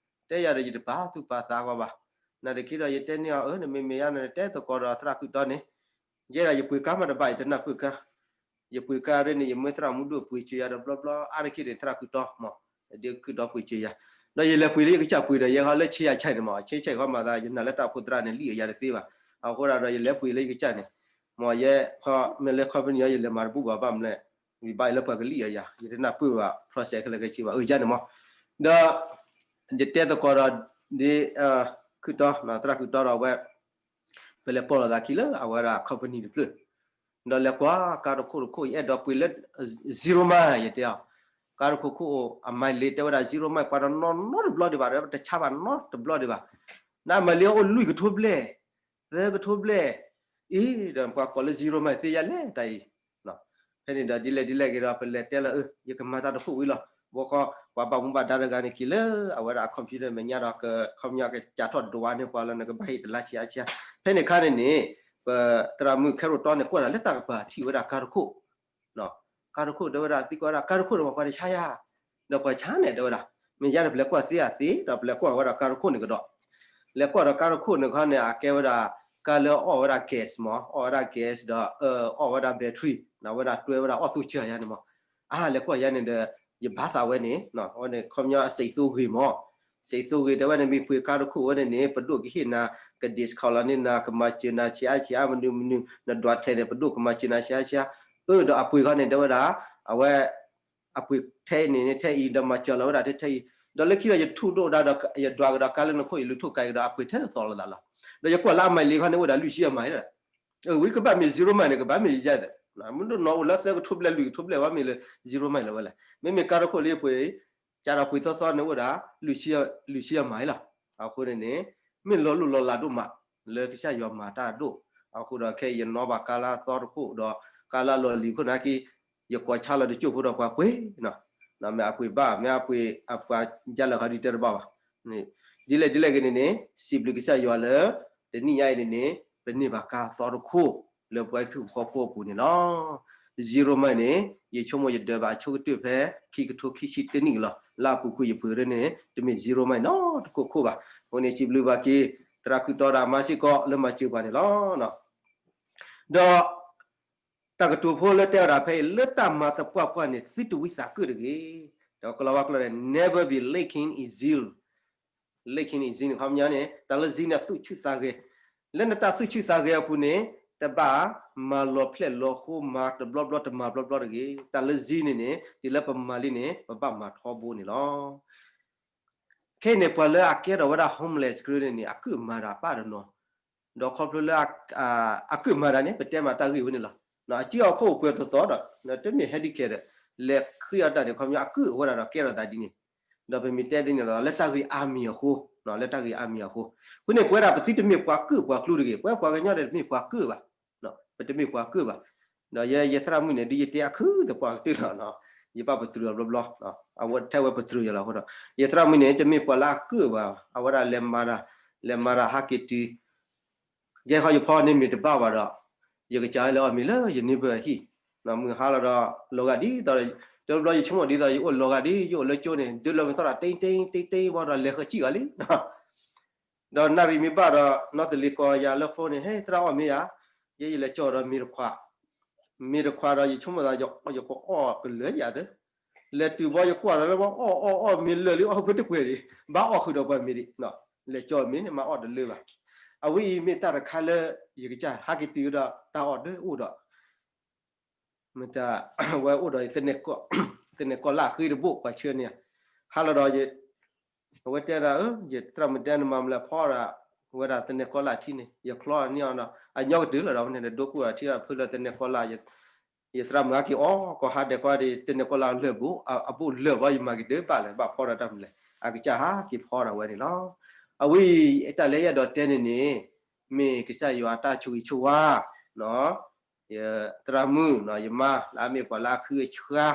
တဲယၤဒီးယတပာ်သူၣ်ပာ်သးဂီၢ်ဘၣ်. နာ်သက့ဒီး ယတဲန့ၢ်အီၤ အၢ နမ့ၢ်မ့ၢ်ယါန့ၣ် တဲသကိးဒီးသရၣ်ခုးတီန့ၣ် ယဲဒၣ် ယပှ့ၤကါမးတဘၣ် ယတနၢ်ပၢၢ်ကါ, ယပှ့ၤကါရ့န့ၣ် ယမၢသရၣ်မူဒိၣ်ပှ့ၤစၢၤယၤဒီးဘျီဘျီ အါတက့ၢ်န့ၣ် သရၣ်ခုးတီမး, ဒ်ခုးတီပှ့ၤစၢၤယၤ, ဒီးယလဲၤပှ့ၤလၢယကစၢ်ပှ့ၤဒီး ယဲခီလၢဆ့ယၤဆဲးန့ၣ်မး ဆ့ဆဲးခီမးသး ယနာ်လၢတၢ်အိၣ်ဖှိၣ်သရၣ်န့ၣ် လံၣ်အယၤတသ့ဘၣ်. အဃိဒၣ်ဒီး ယလဲၤပှ့ၤလၢယကစၢ်န့ၣ်, မ့ၢ်ယဲ မ့ၢ်လၢ company အီၤ ယလဲၤမၤတဘူၣ်ဘၣ် ဘၣ်မနုၤလဲၣ်, ယဘၣ်ယလၢပှၤကလံၣ်အယၤ ယတနၢ်ပၢၢ်ဘၣ် process ခဲလၢာ်ခဲဆ့ဘၣ် အၢ ယၤန့ၣ်မး, ဒီး ယတဲသကိးဒီး ဒ် ခုးတီ သရၣ်ခုးတီဒီးဝဲ ပလဲၤပိာ်လိာ်သးခံလၢအဝဲဒၣ် company တဖျၢၣ်, ဒီးလဲၤကွၢ်ကါတခိၣ်တခိၣ် ယအဲၣ်ဒိးပှ့ၤလၢ zero mile ယတဲအီၤ, ကါတခိၣ်ခိၣ်အ mileage တဲဝဲဒၣ် zero mile ပှၤတနီၤနီတဘျီဒံးဘၣ် တဆါဘၣ်နီတဘျီဒံးဘၣ်, န mileage အိၣ်လွံၢ်ကထိဘျဲၣ် သၢကထိဘျဲၣ်, အံၤ ဒီးပှၤကိးလၢ zero mile သ့ယၤလဲၣ်တၢ်အံၤ ဖဲန့ၣ်ဒီး ဒ်လဲၣ်ဒ်လဲၣ်ဂ့ၤဒီး ပလဲၤတဲလီၤ အၢ ယကမၤတၢ်တခိၣ်ဝံၤလီၤ, ဘီဃီ ပှၤဘၣ်မူဘၣ်ဒါတဂၤန့ၣ်က့ၤလၢ အဝဲဒၣ်အ computer မဲာ်ညါဒီး ခီပညီကစးထီၣ်ဒွးန့ၢ်ပှၤလၢနကဘၣ်ဟ့ၣ်တလါဆံးအါဆံး, ဖဲန့ၣ်ခါန့ၣ်န့ၣ် ပသရၣ်မုၣ်ခဲရိၣ်တီန့ၣ် ကွၢ်တၢ်လၢတၢ်ကပၤထံၣ်ဝဲဒၣ်ကါတခိၣ် ကါတခိၣ်တဲဝဲဒၣ် သံကွၢ်ဝဲဒၣ် ကါတခိၣ်န့ၣ်မ့ၢ်ပှၤတဆါယၤ, ဒီးပှၤဆါန့ၣ်တဲဝဲဒၣ်, မ့ၢ်ယါန့ၣ် ပလဲၤကွၢ်သ့အသ့ ဒီးပလဲၤကွၢ်ဝဲဒၣ်ကါတခိၣ်န့ၣ်ကဒီး, လဲၤကွၢ်ဒီးကါတခိၣ်န့ၣ်ခီန့ၣ် အကဲဝဲဒၣ် ကါလၢအီၣ်ဝဲဒၣ် gas မး အီၣ်ဝဲဒၣ် gas ဒီး အီၣ်ဝဲဒၣ် battery န့ၣ် ဝဲဒၣ်တွဲဝဲဒၣ်အီၣ်သူၣ်စၢၤယါန့ၣ်မး, အါ လဲၤကွၢ်ယါန့ၣ်ဒီး ယဘါသးဝဲန့ၣ် အဝဲန့ၣ် ခီပညီအစံးသိဂ့ၤမး, စံးသိဂ့ၤတဲဝဲန့ၣ် မ့ၢ်ပှ့ၤကါတခိၣ်ဝဲန့ၣ်န့ၣ် ပဒိၣ်ကဟ့ၣ်နၤ က discount လီၤန့ၢ်နၤ ကမၤစၢၤနၤဆံးအါဆံးအါ မနုၤမနုၤ နဒွးထဲန့ၣ် ပဒိၣ်ကမၤစၢၤနၤဆံးအါဆံးအါ, အၢ ဒီးအပှ့ၤခီန့ၣ်တဲဝဲဒၣ် အဝဲ အပှ့ၤထဲအံၤန့ၣ်န့ၣ် ထဲအံၤဒီးမၤစၢၤလီၤဝဲဒၣ်ထဲအံၤ, ဒီးလၢခံဒီးယထူၣ်ဒိၣ်ဒါဒီး ယဒွးကဒီးကါလၢနခိၣ် ယလူၤထိၣ်ကါကဒီး အပှ့ၤထဲသိးလိာ်သးလီၤ. ဒီးယကွၢ်လၢအမံးလံၤခီန့ၣ် အိၣ်ဝဲဒၣ်လွံၢ်ဆံအမံးလီၤ. ဝံကဘၣ်မ့ၢ် zero mile န့ၣ် ကဘၣ်မ့ၢ်ယဲၢ်သး, မ့ၢ်တနီၤအိၣ်လၢသၢကထိဘျဲၣ်လွံၢ်ကထိဘျဲၣ် ဘၣ်မ့ၢ်လၢ zero mile လီၤဝဲလဲၣ်. မ့မ့ၢ်ကါတခိၣ်လၢယပှ့ၤ ကၢ်ဒီးပှ့ၤသီသီန့ၣ်အိၣ်ဒၣ် လွံၢ်ဆံအမံးလီၤ. အဃိန့ၣ်န့ၣ် မ့ၢ်လီၤလိၢ်လီၤလးဒိၣ်မး လၢကစၢ်ယွၤမၤတၢ်ဒိၣ်. အဃိဒီးခဲအံၤယနီၣ်ဘၣ်ကါလၢအသီတခိၣ်ဒီး ကါလၢအလီၢ်လံၤခိၣ်နာ်က့ ယကိးဆါလီၤတကၠိၢ်ဖိဒီးပှၤပှ့ၤနီၤ, မ့ၢ်အပှ့ၤဘၣ် မ့ၢ်အပှ့ၤအပှၤယါလၢာ်ခီဒုးတဲတဘၣ်ဘၣ်. ဒ်လဲၣ်ဒ်လဲၣ်ဂ့ၤန့ၣ်န့ၣ် စံးဘျုးကစၢ်ယွၤလၢ တနံၣ်ညါအံၤန့ၣ်န့ၣ် ပန့ၢ်ဘၣ်ကါသီတခိၣ် လၢပဝဲဟံၣ်ဖိဃီဖိအပူၤန့ၣ်လီၤ. zero mile န့ၣ် ယဆိကမိၣ်ယဒၢးဘၣ်အဆိကတၢၢ်ဖဲ ခံကထိခံဆံတနံၣ်ကလီၤ. လၢအပူၤကွံာ်ယပှ့ၤရၢန့ၣ် တမ့ၢ် zero mile နီတခိၣ်ခိၣ်ဘၣ်. အဃိန့ၣ် စံးဘျုးဘၣ်က့ၤ သရၣ်ခုၣ်တီဒီးအမါစ့ၢ်ကီးလၢမၤစၢၤပှၤန့ၣ်လီၤ. ဒီး တၢ်ကတိၤဖိလၢတဲဝဲဒၣ်ဖဲအံၤ လၢတၢ်မၤသပှၢ်ပှၢ်န့ၣ် သုတဝံသးကၢၣ်တဂ့ၤ. ဒီးကလီၤဝါကျိာ်န့ၣ် never be lacking in zeal. Lacking in zeal န့ၣ် ခီပညီန့ၣ် တၢ်လၢ zeal န့ၣ် သူၣ်ဆူၣ်သးဂဲၤ, လၢနတၢ်သူၣ်ဆူၣ်သးဂဲၤအပူၤန့ၣ် တဘၣ်မၤလီၤဖျဲၣ်လီၤဃိ မၤတဘျီဘျီတမၤဘျီဘျီတဂ့ၤ. တၢ်လၢ zeal န့ၣ်န့ၣ် ဒ်လၢပမၤလံန့ၣ် ပဘၣ်မၤထီဘိန့ၣ်လီၤ. ခဲအံၤန့ၣ် ပှၤလၢအကဲထီၣ်ဝဲဒၣ် homeless ကရၢန့ၣ်န့ၣ် အကုၣ်အမၤတၢ်ပၣ်တနီၤ, ဒီးခီဖျိလၢ အကုၣ်မၤတၢ်န့ၣ် ပတဲမၤတၢ်ဂ့ၢ်ဝဲန့ၣ်လီၤ. အစုအီၤခိၣ်ပှဲၤသိးသိးဒီး တမ့ၢ်ဟဲဒ်ခဲဒီး လဲၤဃ့အီၣ်တၢ်န့ၣ် ခီပညီအကုၣ်အဝဲဒၣ်ဒီးကဲထီၣ်သးဒ်န့ၣ်, ဒီးပမ့ၢ်တဲဒ်န့ၣ်လီၤ လၢတၢ်ဂ့ၢ်အါမံၤအဃိ, လၢတၢ်ဂ့ၢ်အါမံၤအဃိ, အဃိန့ၣ် ပဝဲဒၣ်ပသုတမ့ၢ်ပှၤကုၣ်ပှၤကျူတဂ့ၤ, ပဝဲပှၤကညီဒီးတမ့ၢ်ပှၤကုၣ်ဘၣ် ပတမ့ၢ်ပှၤကုၣ်ဘၣ်. ဒီးယဲယသရၣ်မုၣ်န့ၣ် ဒ်ယတဲအခုသပှၢ်ကတၢၢ်လီၤ, ယဘၣ်ပတြၢၤအီၤဘျီဘျီ, အဝဲထဲဝဲပတြၢၤယၤလီၤအဃိဒီး ယသရၣ်မုၣ်န့ၣ် တမ့ၢ်ပှၤလၢအကုၣ်ဘၣ်, အဝဲဒၣ်လဲၤမၤတၢ်, လဲၤမၤတၢ်ဟးက့ၤတုၤ ယဲခီယဖီန့ၣ်မ့ၢ်တဘၣ်ဘၣ်ဒီး ယကစၢ်လဲၤအီၣ်မ့ၤလၢယန့ၢ်ဘၢဟံၣ်, မုၢ်ဟါလီၤဒီး လီၤဂာ်ဒ်သိး တဘျီဘျီယဆိကမိၣ်ဒ်သိး ယအိၣ်လီၤဂာ်ဒ် ယအိၣ်လၢကၠိန့ၣ် တ့တ့တ့တ့ဘၣ်ဒီး လဲၤဃၢၤစံၣ်ဂီၤလံ ဒီးနၣ်ရံၣ်မ့ၢ်ဘၣ်ဒီး နီၢ်သလ့ၤကိးယၤလၢ phone န့ၣ် ဟဲသရၣ်အီၣ်မ့ၤဧါ, ယဲယလဲၤကၠီဒီးမ့ၤတခွး, မ့ၤတခွးဒီးယဆိကမိၣ်သး ယကအီၣ်ကလၢာ်ယၤသၢ, လဲၤတုၤဘီယကွၢ်ဒီးလၢဘီအီၣ်အီၣ်အီၣ်မ့ၤလၢာ်လံ အီၣ်ဖဲတကွဲၤဒံး, ဘၣ်အီၣ်ဃုာ်ဒီးပှၤမ့ၤဒံး, လဲၤကၠီမ့ၤန့ၣ် မၤအီၣ်တလၢဘၣ်. အဝဲအံၤမ့ၢ်တၢ်တခါလၢ ယကစၢ်ဟးက့ၤတုၤဒီးတၢ်အီၣ်ဒၢအိၣ်ဒီး မ့ၢ်တၢ် ဝဲအိၣ်ဒီး သနဲၣ်ကီၢ်လၢအဃ့တဘိၣ် ပှၤဆှၢန့ၢ်ဧါ, ဟါလီၤဒီး အဝဲတဲဒၣ် ယသရၣ်မုၣ်တဲနမၤမလဲၣ်ဖီဒီး ဝဲဒၣ်သနဲၣ်ကီၢ်လၢအထံန့ၣ် ယချီန့ၢ်အီၤဒီး အညီကတၢၢ်လီၤဒီး ဝဲန့ၣ်ဒီးဒိကူၣ်ဒီးထံဒီးဖုလၢသနဲၣ်ကီၢ်လၢ ယသရၣ်မုၣ်ဟဲက့ၤအီၣ်ကီၢ်ဟါဒဲးကီၢ်ဒံး သနဲၣ်ကီၢ်လၢအလၢာ်ဘိ အဘိၣ်လၢာ်ဘီ ယမၤက့ၤဒၢဘၣ်လဲၣ် ဘၣ်ဖီဒီးတၢ်မလဲၣ် အကစၢ်ဟးက့ၤဖီဒီးဝဲန့ၣ်လီၤ. အဝဲအံၤ တၢ်လၢယအဲၣ်ဒိးတဲန့ၣ်န့ၣ် မ့ၢ်ကစၢ်ယွၤအတၢ်ဆိၣ်ဂ့ၤဆိၣ်ဝါ ယသရၣ်မုၣ် ယမါ လၢအမ့ၢ်ပှၤလၢအခုအဆှါ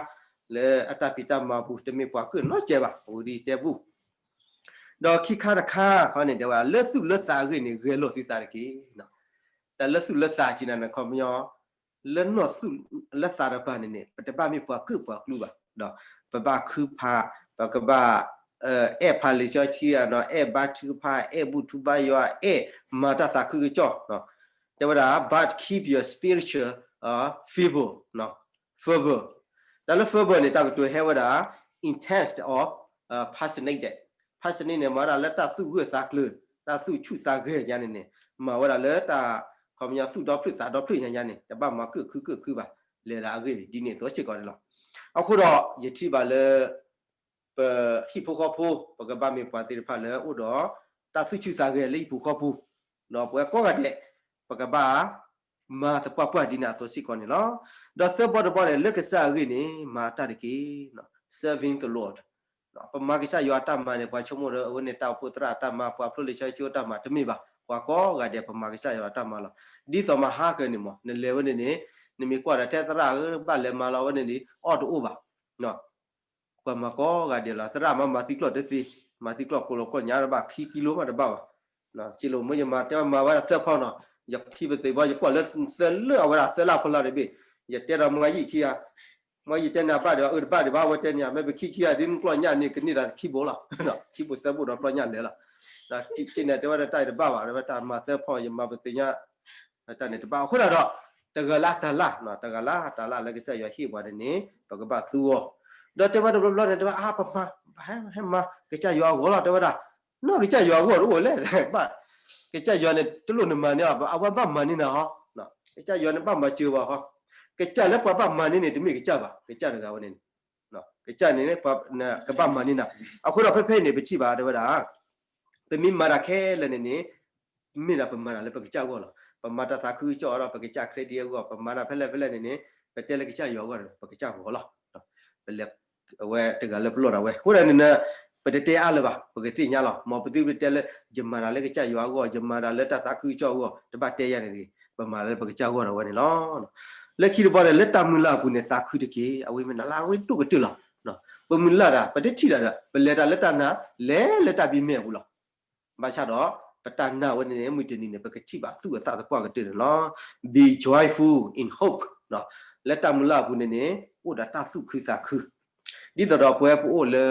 လၢအတၢ်ဖံးတၢ်မၤပူၤ တမ့ၢ်ပှၤကုၢ်နီတစဲးဘၣ် အဝဲဒ်တဲပူၤ ဒီးခံခါတခါခီန့ၣ် တဲဝဲဒၣ် လၢသူၣ်လၢသးအဂ့ၢ်န့ၣ် ဂဲၤလိာ်သုသးတက့ၢ်. တၢ်လၢသူၣ်လၢသးစံးနၤန့ၣ် ခီပညီ လၢနီၢ်သူၣ်လၢသးတကပၤန့ၣ်န့ၣ် ပတဘၣ်မ့ၢ်ပှၤကုၢ်ပှၤကျူဘၣ်. ဒီးပဘၣ်ခုဖး ပကဘၣ် အဲၣ်ဖးလံာ်စီဆှံဧါနီၤ အဲၣ်ဘါထုကဖၣ် အဲၣ်ဘူၣ်ထူဘါယွၤ အဲၣ်မၤတၢ်သးခုကစီၣ် တဲဝဲဒၣ် but keep your spiritual fervor, fervor. တၢ်လၢ fervor န့ၣ် တၢ်ကတိၤဟဲဝဲဒၣ် intense or passionate, passionate န့ၣ် မၤဝဲဒၣ်လၢတၢ်သူၣ်ဂၢၢ်သးကျၢၤ တၢ်သူၣ်ဆူၣ်သးဂဲၤညါန့ၣ်န့ၣ် မၤဝဲဒၣ်လၢတၢ် ခီပညီသူၣ်ဒီဖျၢၣ်သးဒီဖျၢၣ်ညါညါန့ၣ် တဘၣ်မၤကုၢ်ခုကုၢ်ခုဘၣ် လဲၤဒၣ်အဂ့ၢ်ဒ်န့ၣ်အသိးစ့ၢ်ကီးန့ၣ်လီၤ. အဃိဒီး ယထံၣ်ဘၣ်လၢ ပဟံၣ်ဖိဃီဖိ ပကဘၣ်မ့ၢ်ပှၤသ့ၣ်တဖၣ်လၢအိၣ်ဒီး တၢ်သူၣ်ဆူၣ်သးဂဲၤလၢဟံၣ်ပူၤဃီပူၤ, ဒီးပဝဲကိးဂၤဒဲး ပကဘၣ်မၤသပှၢ်ပှၢ်ဒ်န့ၣ်အသိးစ့ၢ်ကီးန့ၣ်လီၤ. ဒီးသၢဘီတဘီန့ၣ် လၢကစၢ်အဂ့ၢ်န့ၣ် မၤတၢ်တက့ၢ်, serving the Lord. ပမၤကစၢ်ယွၤအတၢ်မၤန့ၣ် ပှၤဆိကမိၣ်ဒီး အဝဲန့ၣ်တၢ်အိၣ်ဖှိၣ်သရၣ်အတၢ်မၤ ပှၤဖျိလံာ်စီဆှံအတၢ်မၤ တမ့ၢ်ဘၣ်. ပှၤကိးဂၤဒဲး ပမၤကစၢ်ယွၤအတၢ်မၤလီၤ. ဒ်သိးမဟါကၢန့ၣ်မး နလဲၤဝဲန့ၣ်န့ၣ် နမ့ၢ်ကွၢ်ဒီးထဲသရၣ်ဧၢ ဘၣ်လဲၤမၤလီၤဝဲန့ၣ်န့ၣ် အီၣ်တအိၣ်ဘၣ် ပှၤမၤကိးဂၤဒဲးလီၤ. သရၣ်မၤမၤသံကျိာ်တသ့, မၤသံကျိာ်ကိးလီၤကိးညါတဘၣ် ခံကံလိမးတဘၣ်ဘၣ်. စံးလိာ်မ့ၢ်ယမၤတဲမၤဝဲဒၣ်သၢဖီနီၤ, ယခံပသ့ဘီ ယကွၢ်လၢသၢလၢအဝဲဒၣ်သၢလၢဖီလာ်တဘ့ၣ်, ယတဲဒီးမွၤယံာ်ခံဂၤ, မွၤယံာ်တဲန့ၣ်အဘၣ်ဒံးဘၣ် အၢတဘၣ်ဒံးဘၣ် အဝဲတဲန့ၣ် မ့ၢ်ပခံခံဂၤဒ်နကျိာ်ညၣ်န့ၣ် ကန့ၢ်ဒီးခံဘိလီၤ. ခံဘိသၢဘိဒီးကျိာ်ညၣ်လဲၤလီၤ. ကန့ၣ်တဲဝဲဒၣ်တၢ်အံၤတဘၣ်ဘၣ် တဲဝဲတၢ်မၤသၢဖီ ယမၤပသ့ၣ်ညါ တၢ်န့ၣ်တဘၣ်အဃိဒၣ်ဒီး တဂၤလၢတၢ်လၢ်, တဂၤလၢတၢ်လၢ်လၢကစၢ်ယွၤဟ့ၣ်ပှၤန့ၣ်န့ၣ် ပကဘၣ်သူအီၤ, ဒီးတဲဝဲတဘျီဘျီန့ၣ် တဲဝဲအါပမၤ ဟဲမၤကစၢ်ယွၤအဂီၢ်လီၤ တဲဝဲဒၣ်, နီၢ်ကစၢ်ယွၤအဂီၢ်တအိၣ်လဲၣ်, ဘၣ် ကစၢ်ယွၤန့ၣ် တလိၣ်နမၤန့ၢ်ဘၣ် အဝဲဘၣ်မၤန့ၢ်နၤဟီ, ကစၢ်ယွၤန့ၣ်ဘၣ်မၤစၢၤဘၣ်ဟီ, ကစၢ်လၢပှၤဘၣ်မၤန့ၢ်န့ၣ် တမ့ၢ်ကစၢ်ဘၣ် ကစၢ်တဂၤဝဲန့ၣ်န့ၣ် ကစၢ်န့ၣ် ကဘၣ်မၤန့ၢ်နၤ. အဃိဒီးဖဲဖဲအံၤန့ၣ် ပထံၣ်ဘၣ်တဲဝဲဒၣ် ပမ့ၢ်မၤတၢ်ခဲလၢာ်န့ၣ်န့ၣ် မ့ၢ်ဒၣ်ပမၤတၢ်လၢပကစၢ်အဂီၢ်လီၤ. ပမၤတၢ်သးခုကစီၣ်အီၤဒီး ပကစၢ် credit အဂီၢ်, ပမၤတၢ်ဖဲလဲၣ်ဖဲလဲၣ်န့ၣ်န့ၣ် ပတဲလၢကစၢ်ယွၤအဂီၢ်ဒီး ပကစၢ်ဂီၢ်လီၤ. ပလဲၤ အဝဲတဂၤလၢပလီၢ်ဒၣ်ဝဲ အဃိဒီးန့ၣ် ပတတဲအါလၢၤဘၣ်, ပကသ့ၣ်ညါလီၤ. မ်ပသုတတဲလၢ ယမၤတၢ်လၢကစၢ်ယွၤအဂီၢ်, ယမၤတၢ်လၢတၢ်သးခုကစီၣ်အဂီၢ်, တဘၣ်တဲယၤန့ၣ်တဂ့ၤ, ပမၤလၢပကစၢ်ဂီၢ်ဒၣ်ဝဲန့ၣ်လီၤ. လၢခံတဘျီန့ၣ် လၢတၢ်မုၢ်လၢ်အပူၤန့ၣ် သးခုတက့ၢ်. အဝဲမ့ၢ်နလၢအရ့ဒိၣ်ကတၢၢ်လီၤ. ပမုၢ်လၢ်ဒၣ် ပတထံၣ်ဒၣ်ဒီး ပလဲၤတၢ်လၢတၢ်နာ် လဲၤလၢတၢ်ဘံမဲာ်အပူၤလီၤ. ဘၣ်ဆၣ်ဒီး ပတၢ်နာ်ဝဲန့ၣ်န့ၣ် မုၢ်တနံၤန့ၣ် ပကထံၣ်ဘၣ်သူၣ်အသးသပှၢ်ကတၢၢ်န့ၣ်လီၤ. Be joyful in hope. လၢတၢ်မုၢ်လၢ်အပူၤန့ၣ်န့ၣ် အိၣ်ဒီးတၢ်သူၣ်ခုသးခု ဒ်သိးဒီးပဝဲပအိၣ်လၢ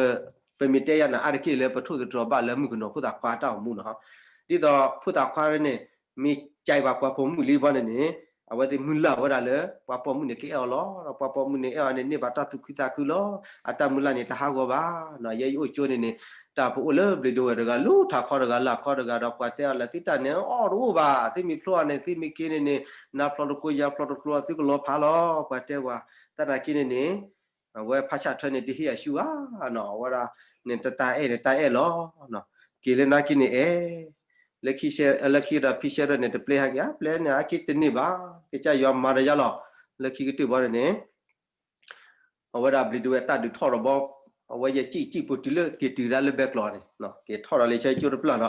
ပမ့ၢ်တဲယၤန့ၣ်အါတက့ၢ်လၢပထိၣ်သတြီၤဘၣ်လၢမုၣ်ကနီၤဖိသၣ်ခွါတၢ်အိၣ်မူန့ၣ်, ဒ်သိးဖိသၣ်ခွါန့ၣ် မ့ၢ်ကဲဘၣ်ပှၤပိာ်မုၣ်လံဘီန့ၣ်န့ၣ် အဝဲသ့ၣ်မုၢ်လၢ်ဝဲဒၣ်လၢ ပှၤပိာ်မုၣ်န့ၣ်ကအဲၣ်အီၤလီၤ. ဒီးပှၤပိာ်မုၣ်န့ၣ်အဲၣ်အီၤန့ၣ် န့ၢ်ဘၣ်တၢ်သူၣ်ခုသးခုလီၤ. အတၢ်မုၢ်လၢ်န့ၣ် တဟးဂီၤဘၣ်. ယဲယအိၣ်ကၠိန့ၣ်န့ၣ် တၢ်ပအိၣ်လၢဘျံးဒဝဲၢ်တဂၤ လူၤထးခီတဂၤလၢ်ခီတဂၤဒီး ပှၤတဲအီၤလၢသုတၢ်န့ၣ်အီၣ်တအိၣ်ဘၣ်, သုမ့ၢ်ဖျိအီၤန့ၣ် သုမ့ၢ်က့န့ၣ်န့ၣ် နါဖျီတကျိၤယါဖျီတကျိၤ သုကလီၤဖးလီၤ ပှၤတဲဝဲ. သနာ်က့န့ၣ်န့ၣ် အဝဲဖးဆၣ်ထွဲန့ၣ် တဟ့ၣ်အရှုဘၣ်နီၤ, အဝဲဒၣ်န့ၣ် တၢ်အဲၣ်န့ၣ် တၢ်အဲၣ်လီၤ. က့ၤလၢနာ်က့န့ၣ်အဲၣ်, လၢခံဒီးဖံဆဲးဒၣ်န့ၣ် တပျဲဟဲက့ၤ အပျဲန့ၣ် အက့တန့ၢ်ဘၣ်, ကစၢ်ယွၤမၤဒီးယါလီၤ. လၢခံကတၢၢ်ဘီန့ၣ်န့ၣ် အဝဲဒၣ်ဘျံးဒဝဲၢ်တၢ်ဒုးထီၣ်ဒီးဘီ, အဝဲယဲၢ်ကံၣ်ကံၣ်ပူၤတုၤလၢက့ၤတုၤဒၣ်လၢဘဲကျိးန့ၣ် က့ၤထီၣ်ဒီးလၢဆၢကၠိတပျၢ်ဒီး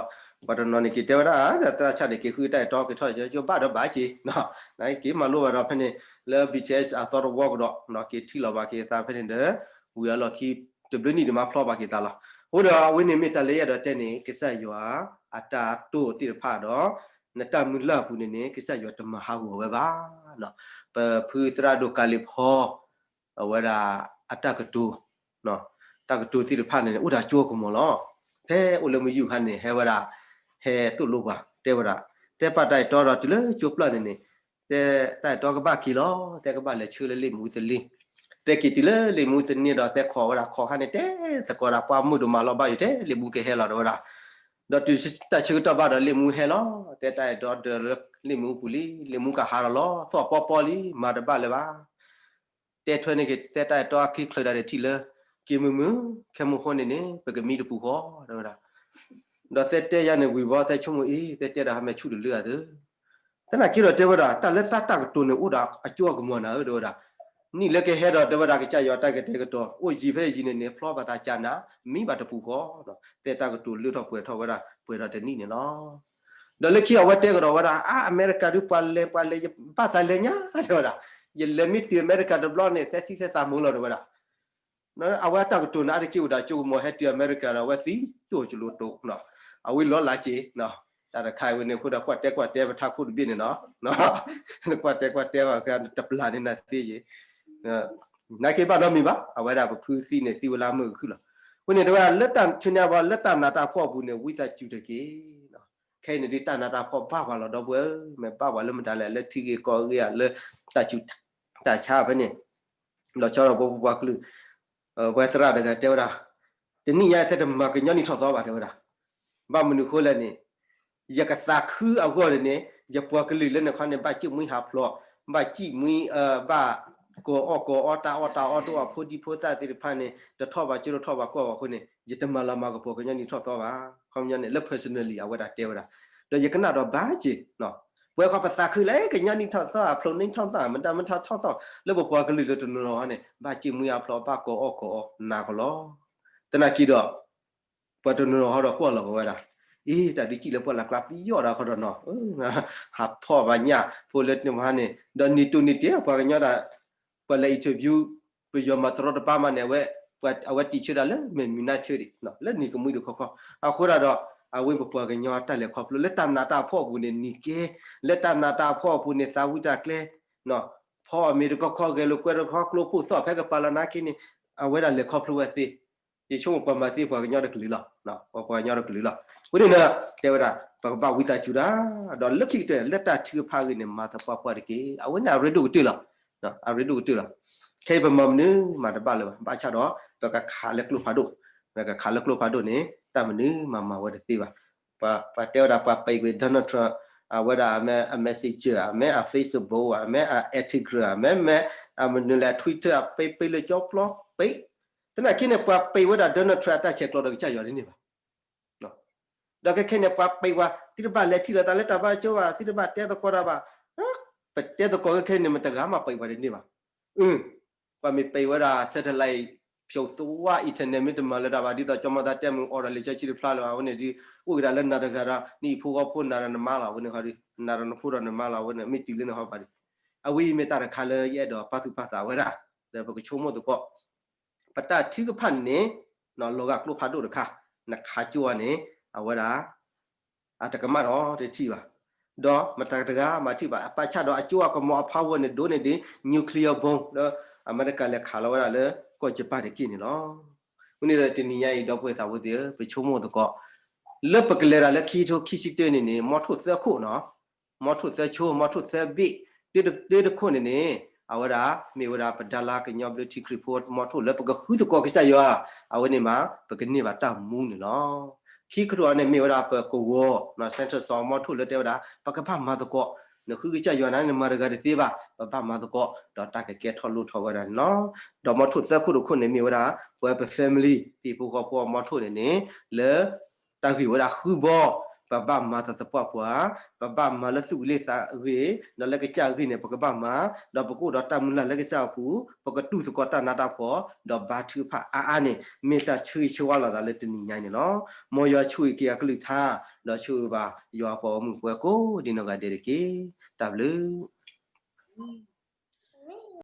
ပှၤတနီၤန့ၣ်က့ၤတဲဝဲဒၣ် သရၣ်ဆၣ်န့ၣ် က့ၤဃုတၢ်အဲၣ်တီ က့ၤထီၣ်ဆၢကၠိဘၣ်ဒီးဘၣ်က့ၤ, နက့ၤမၤလိဘၣ်ဒီးဖဲန့ၣ် လၢ ဘီထံၣ်အ့ၣ် အသီတဝီကဒီး က့ၤထံၣ်လီၤဘၣ်က့ၤသးဖဲန့ၣ်ဒီး ဝံၤအလီၢ်ခံ တဘျုးနံၣ်ဒံးမးဖျီဘၣ်က့ၤသးလီၤ. အဃိဒီးအဝဲန့ၣ်မ့ၢ်တၢ်လၢယအဲၣ်ဒိးတဲန့ၣ် ကစၢ်ယွၤအတၢ်တိၢ်သ့ၣ်တဖၣ်ဒီး နတၢ်မုၢ်လၢ်အပူၤန့ၣ်န့ၣ် ကစၢ်ယွၤတမၤဟးဂီၤဝဲဘၣ်. ပဖုသရၣ်ဒိၣ်ကၤလံးဖီ အဝဲဒၣ်အတၢ်ကတိၤ, တၢ်ကတိၤသ့ၣ်တဖၣ်န့ၣ်န့ၣ် အိၣ်ဒီးကၠိကမီၤလီၤ. ဖဲအိၣ်လၢမုၢ်ယူၢ်ခါန့ၣ် ဟဲဝဲဒၣ် ဟဲသိၣ်လိပှၤ တဲဝဲဒၣ် တဲပာ်တၢ်အဲၣ်တီဒီးတုၤလၢကၠိပျၢ်န့ၣ်န့ၣ် တဲတၢ်အဲၣ်တီကဘၣ်က့ၤလီၤ, တဲကဘၣ်လဲၤဆှၢလၢလ့ၣ်မူသလ့ၣ်, တဲက့ၤတုၤလၢလ့ၣ်မူသလ့ၣ်ဒီး တဲခိးဝဲဒၣ် ခိးခါန့ၣ် တဲသကိးဒၣ် ပှၢ်မုၢ်ဒိၣ်မးလီၤဘၣ်ယိၣ် တဲလ့ၣ်မူကဟဲလီၤတဲဝဲဒၣ်. ဒီးတုၤတၢ်ဆၢကတီၢ်ဘၣ်ဒီးလ့ၣ်မူဟဲလီၤ, တဲတၢ်အဲၣ်တီဒီးလၢလ့ၣ်မူပူၤလံ, လ့ၣ်မူကဟးဒီးလီၤ, သီၣ်ပီပီလံ, မၤတဘၣ်လၢၤဘၣ်. တဲထွဲန့ၢ်က့ၤ တဲတၢ်အဲၣ်တီအချံချၢဒၣ်န့ၣ်ထံၣ်လၢ က့ၤမုာ်မုာ် ခဲမုၢ်ဃိန့ၣ်န့ၣ် ပကမံတပူၤဃီ တဲဝဲဒၣ်. ဒီးတဲတဲယၤန့ၣ်ဝံၤဘီ တဲဆိကမိၣ်အံၤ တဲတဲဒၣ်ဟးမဲာ်ဆူၣ်တလၢအသၢ သနာ်က့ဒီးတဲဝဲဒၣ် တၢ်လၢသးတၢ်ကတိၤန့ၣ် အိၣ်ဒီးအကၠိအကမီၤနၤဧၢ တဲဝဲဒၣ်. နံၣ်လၢကဟဲဒီးတဲဝဲဒၣ် ကစၢ်ယွၤတၢ်ကတဲာ်ကတီၤ အိၣ်ယံၤဖဲယံၤန့ၣ်န့ၣ် ဖျီဘၣ်သးကၢ်နၤ မံဘၣ်တပူၤဃီ, တဲတၢ်ကတိၤလၢထီၣ်ပှဲၤထီၣ်ဝဲဒၣ် ပှဲၤဒီးတနံၣ်န့ၣ်လီၤ. ဒီးလၢခံအဝဲတဲကဒီးဝဲဒၣ် အါ အမဲရကၤဒုးပှၤလဲၤ ပှၤလဲၤ ယဘၣ်သးလဲၤညါ တဲဝဲဒၣ်, ယလဲၤမ့ၢ်တုၤအမဲရကၤတဘျီန့ၣ် သဲသံသဲသးမုာ်လီၤ တဲဝဲဒၣ်. အဝဲအတၢ်ကတိၤန့ၣ် အါတက့ၢ်အိၣ်ဒီးကၠိကမီၤ ဟဲတုၤအမဲရကၤဒီး အဝဲသံတိၢ်ကလိာ်တိာ်နီၤ, အဝဲလီၤလးက့ၤ, တၢ်တခါအံၤဝဲန့ၣ်အဃိဒီး ကွၢ်တဲကွၢ်တဲပထးခိၣ်တဘ့ၣ်န့ၣ်နီၤ, ကွၢ်တဲကွၢ်တဲတပျၢ်န့ၣ်နၤသ့ယ့ၣ်, နာ်က့ဘၣ်ဒီမံၤဘၣ် အဝဲဒၣ်ပဖုသံန့ၣ် သံဝဲလၢမုၢ်ကခုၣ်လီၤ. အဃိန့ၣ်တဲဝဲဒၣ် လၢတၢ်ဆူညါဘၣ် လၢတၢ်နာ်တၢ်ဖှီၣ်အပူၤန့ၣ် ဝံသးစူၤတက့ၢ်. ခဲအံၤန့ၣ်ဒ်တၢ်နးတၢ်ဖှီၣ်ဘၣ်ပှၤလီၤ ဒီပုၢ်ဝဲၢ်ဧၢ, မ့ၢ်ဘၣ်ပှၤလၢမတၤလဲၣ် လၢထံဂ့ၢ်ကီၢ်ဂ့ၢ်ဧါ လၢတၢ်ဆူးတၢ်ဆါဖဲန့ၣ်, လီၤဆီဒီးပပှၤကလုာ်, ပဝဲသရၣ်တဂၤတဲဝဲဒၣ်, တနံၣ်ညါသဲတမၤကညီနံၣ်ထီၣ်သီဘၣ် တဲဝဲဒၣ်. ဘၣ်မနုၤဃိလဲၣ်န့ၣ် ယကသးခုအဂီၢ်န့ၣ်န့ၣ် ယပှၤကလုာ်လၢန့ၣ်ခီန့ၣ် ဘၣ်စံၣ်မှံဟးဖျိး, ဘၣ်စံၣ်မှံ, ဘၣ်ကိးအီၣ်ကိးအီ တၢ်အီၣ်တၢ်အီတအိၣ် အဖိဒံဖိသၣ်သ့ၣ်တဖၣ်န့ၣ် တထီၣ်ဘၣ်ကၠိတထီၣ်ဘၣ်ကီၢ်ဘၣ်အဃိန့ၣ် ယတမၤလၤမၤကပီၤကညီနံၣ်ထီၣ်သီဘၣ်. ခီပညီန့ၣ် လၢ personally အဝဲဒၣ်တဲဝဲဒၣ်, ဒီးယကနၣ်ဒီးဘၣ်စ့ၢ် ပဝဲခီပသးခုလၢကညီနံၣ်ထီၣ်သီ ဖျိးနံၣ်ထီၣ်သီ မတၤမတၤထီၣ်သီ လၢပပှၤကလုာ်လၢတနီၤနီၤန့ၣ် ဘၣ်စံၣ်မှံဟးဖျိး ဘၣ်ကိးအီၣ်ကိးအီ နၤကလီၤ. သနာ်က့ဒီး ပှၤတနီၤနီၤဟီဒီးကွၢ်လီၤကဝဲဒၣ်, အ့ တၢ်ဒုးစံၣ်လၢပှၢ်လၢ်ကျါပယီၤဒၣ်ခီဒီးနီၤ, ဟးဖီၣ်ဘၣ်ညၣ် ဖိလၢတမဟါန့ၣ် ဒီးနံၤတိၢ်နံၤတ့ၢ် ပှၤကညီဒၣ် ပှၤလဲၤ interview ပယီၤမၤတရီတပါမးန့ၣ် အဝဲ အဝဲတံာ်ဆၢဒၣ်လၢမဲာ်မုာ်နါဆၢဒံး လၢနံၤကမှံဒံးခီခီ, အဃိဒၣ်ဒီး အဝဲပပှၤကညီတၢ်လဲၤခီဖျိ လၢတၢ်နးတၢ်ဖှီၣ်အပူၤန့ၣ် နံၤကဲ, လၢတၢ်နးတၢ်ဖှီၣ်အပူၤန့ၣ် သးဝံၣ်တၢ်ကျဲ, ဖီအီၣ်မ့ၤတခီခီ ဂဲၤလိာ်ကွဲတခီ ကျိဖိသီၣ်ဖဲကပၤလီၤနာ်က့န့ၣ် အဝဲဒၣ်လဲၤခီဖျိဝဲသ့, ယဆိကမိၣ်ပှၤမၤသ့ပှၤကညီတကလုာ်လီၤ, ပှၤကညီတကလုာ်လီၤ. အဃိန့ၣ် တဲဝဲဒၣ် ပကဘၣ်ဝံသးစူၤတၢ်, ဒီးလၢခံကတၢၢ်န့ၣ် လၢတၢ်ထုကဖၣ်အဂ့ၢ်န့ၣ် မၤသပှၢ်ပှၢ်တက့ၢ်. အဝဲန့ၣ်အရ့ဒိၣ်ကတၢၢ်လီၤ, အရ့ဒိၣ်ကတၢၢ်လီၤ. ခဲအံၤပမၤမနုၤမၤတဘၣ်လၢၤဘၣ်, ဘၣ်ဆၣ်ဒီး ပကခးလၢကျိဖးဒိၣ်, ပကခးလၢကျိဖးဒိၣ်န့ၣ် တၢ်မနုၤမၤမၤဝဲတသ့ဘၣ်. ပှၤတဲဝဲဒၣ် ပှၤပံးကွံာ် Donald Trump အဝဲဒၣ်အမ့ၢ်အ messenger အမ့ၢ်အ Facebook အမ့ၢ်အ Instagram အမ့ၢ်မ့ၢ် အမနုၤလဲၣ် Twitter အပံးပံးလၢကၠီပျီပံး သနာ်က့န့ၣ် ပှၤပံးဝဲဒၣ် Donald Trump အတၢ်ဆဲးကျိးဒီးကစၢ်ယွၤဒ်န့ၣ်ဘၣ်. ဒီးခဲခဲန့ၣ် ပှၤပံးပှၤ သုတဘၣ်လဲၤထံၣ်လိာ်သးလၢတၢ်ဘါကၠိဘၣ်, သုတဘၣ်တဲသကိးတၢ်ဘၣ်. ပတဲသကိးခဲခဲန့ၣ် မတဂၤမးပံးပှၤဒ်န့ၣ်ဘၣ်. အ ပှၤမ့ၢ်ပံးဝဲဒၣ် satellite ဖျိးသဝါ internet မ့ၢ်တမၤလၢၤတၢ်ဘၣ် ဒ်သိးကၠီမီသးတဲမုၢ်အိးထီၣ်လံာ်စီဆှံတဖျါလၢၤဘၣ် အဝဲန့ၣ်ဒုး အိၣ်က့ၤဒၣ်လၢနၤတဂၤဒီး နဟံၣ်ဖိဃီဖိနၤဒီးနမါလီၤ အဝဲန့ၣ်ဟီဒုး နၤဒီးနဖိဒီးနမါလီၤ အဝဲန့ၣ်မ့ၢ်တုၤလၢနဟီဘၣ်ဒုး အဝဲအံၤမ့ၢ်တၢ်တခါလၢယအဲၣ်ဒိးပာ်သူၣ်ပာ်သးဝဲဒၣ် လၢပကဆိကမိၣ်သကိး ပတၢ်ထုကဖၣ်န့ၣ် လီၤဂာ်ကျိဖးဒိၣ်တခါ နခးကၠိအီၤန့ၣ် အဝဲဒၣ် အတကမၣ်ဒီးတထံၣ်ဘၣ်. ဒီးမတၤတဂၤမၤထံၣ်ဘၣ် အပာ်ဆၣ်ဒီးအကၠိအကမီၤအ power န့ၣ် ဒိၣ်န့ၢ်ဒံး nuclear bomb လၢအမဲရကၤလဲၤခးလီၤဝဲဒၣ်လၢကီၢ်ယပၣ်တက့ၢ်န့ၣ်လီၤ. အဃိန့ၣ်ဒီးတနံၤညါအံၤ ဒီပုၢ်ဝဲၢ်သးဝဲသ့ၣ်ဧၢ ပဆိကမိၣ်သကိး လၢပကလဲၤဒၣ်လၢခံကထိခံဆံတၢန့ၣ်န့ၣ် မီထိၣ်သၢခိၣ်နီၤ မီထိၣ်သၢဆိ မီထိၣ်သၢဘ့ၣ် တၢတခိၣ်န့ၣ်န့ၣ် အဝဲဒၣ်မ့ၢ်ဝဲဒၣ်ပဒါလါကညီဘျၢထံခရံာ်ဖိ မီထိၣ်လၢပကဃုသကိးကစၢ်ယွၤ အဝဲန့ၣ်မး ပကန့ၢ်ဘၣ်တၢ်မူန့ၣ်လီၤ. ခံကထိန့ၣ်မ့ၢ်ဝဲဒၣ်ပကဝီၤ central စီၤ မီထိၣ်လၢတဲဝဲဒၣ် ပကဘၣ်မၤသကိး နဃုကစၢ်ယွၤနၤန့ၣ် နမၤတဂၤတသ့ဘၣ် ပဘၣ်မၤသကိး ဒီးတၢ်ကကဲထီၣ်လိၣ်ထီၣ်ဝဲဒၣ်န့ၣ်လီၤ. ဒီးမီထိၣ်သၢခိၣ်တခိၣ်န့ၣ်မ့ၢ်ဝဲဒၣ် ပဝဲပ family ဟံၣ်ဖိဃီဖိအမီထိၣ်န့ၣ်န့ၣ် လၢ တၢ်ဂ့ၢ်ဝဲဒၣ်ဃုဘီ ပဘၣ်မၤသးသပှၢ်ပှၢ်, ပဘၣ်မၤလၢသူၣ်က့ၤလံာ်သးက့ၤ, ဒီးလၢကစၢ်အဂ့ၢ်န့ၣ် ပကဘၣ်မၤ, ဒီးပကအိၣ်ဒီးတၢ်မုၢ်လၢ်လၢကစၢ်အပူၤ, ပကတူၢ်သကိးတၢ်နးတၢ်ဖှီၣ်, ဒီးဘါထုကဖၣ်အါအါန့ၣ် မ့ၢ်တၢ်ဆၢဂ့ၤဆၢဝါလိာ်သးလၢတနံၤညါအံၤန့ၣ်လီၤ. မ်ယွၤဆိၣ်ဂ့ၤက့ၤအကလုၢ်ကထါ, ဒီးဆိၣ်ဂ့ၤဘၣ်ယွၤပှၤဂီၢ်မုၢ်ပှၤကိးဒ်နီၢ်ဂၤဒဲးတက့ၢ်. တၢ်ဘျုး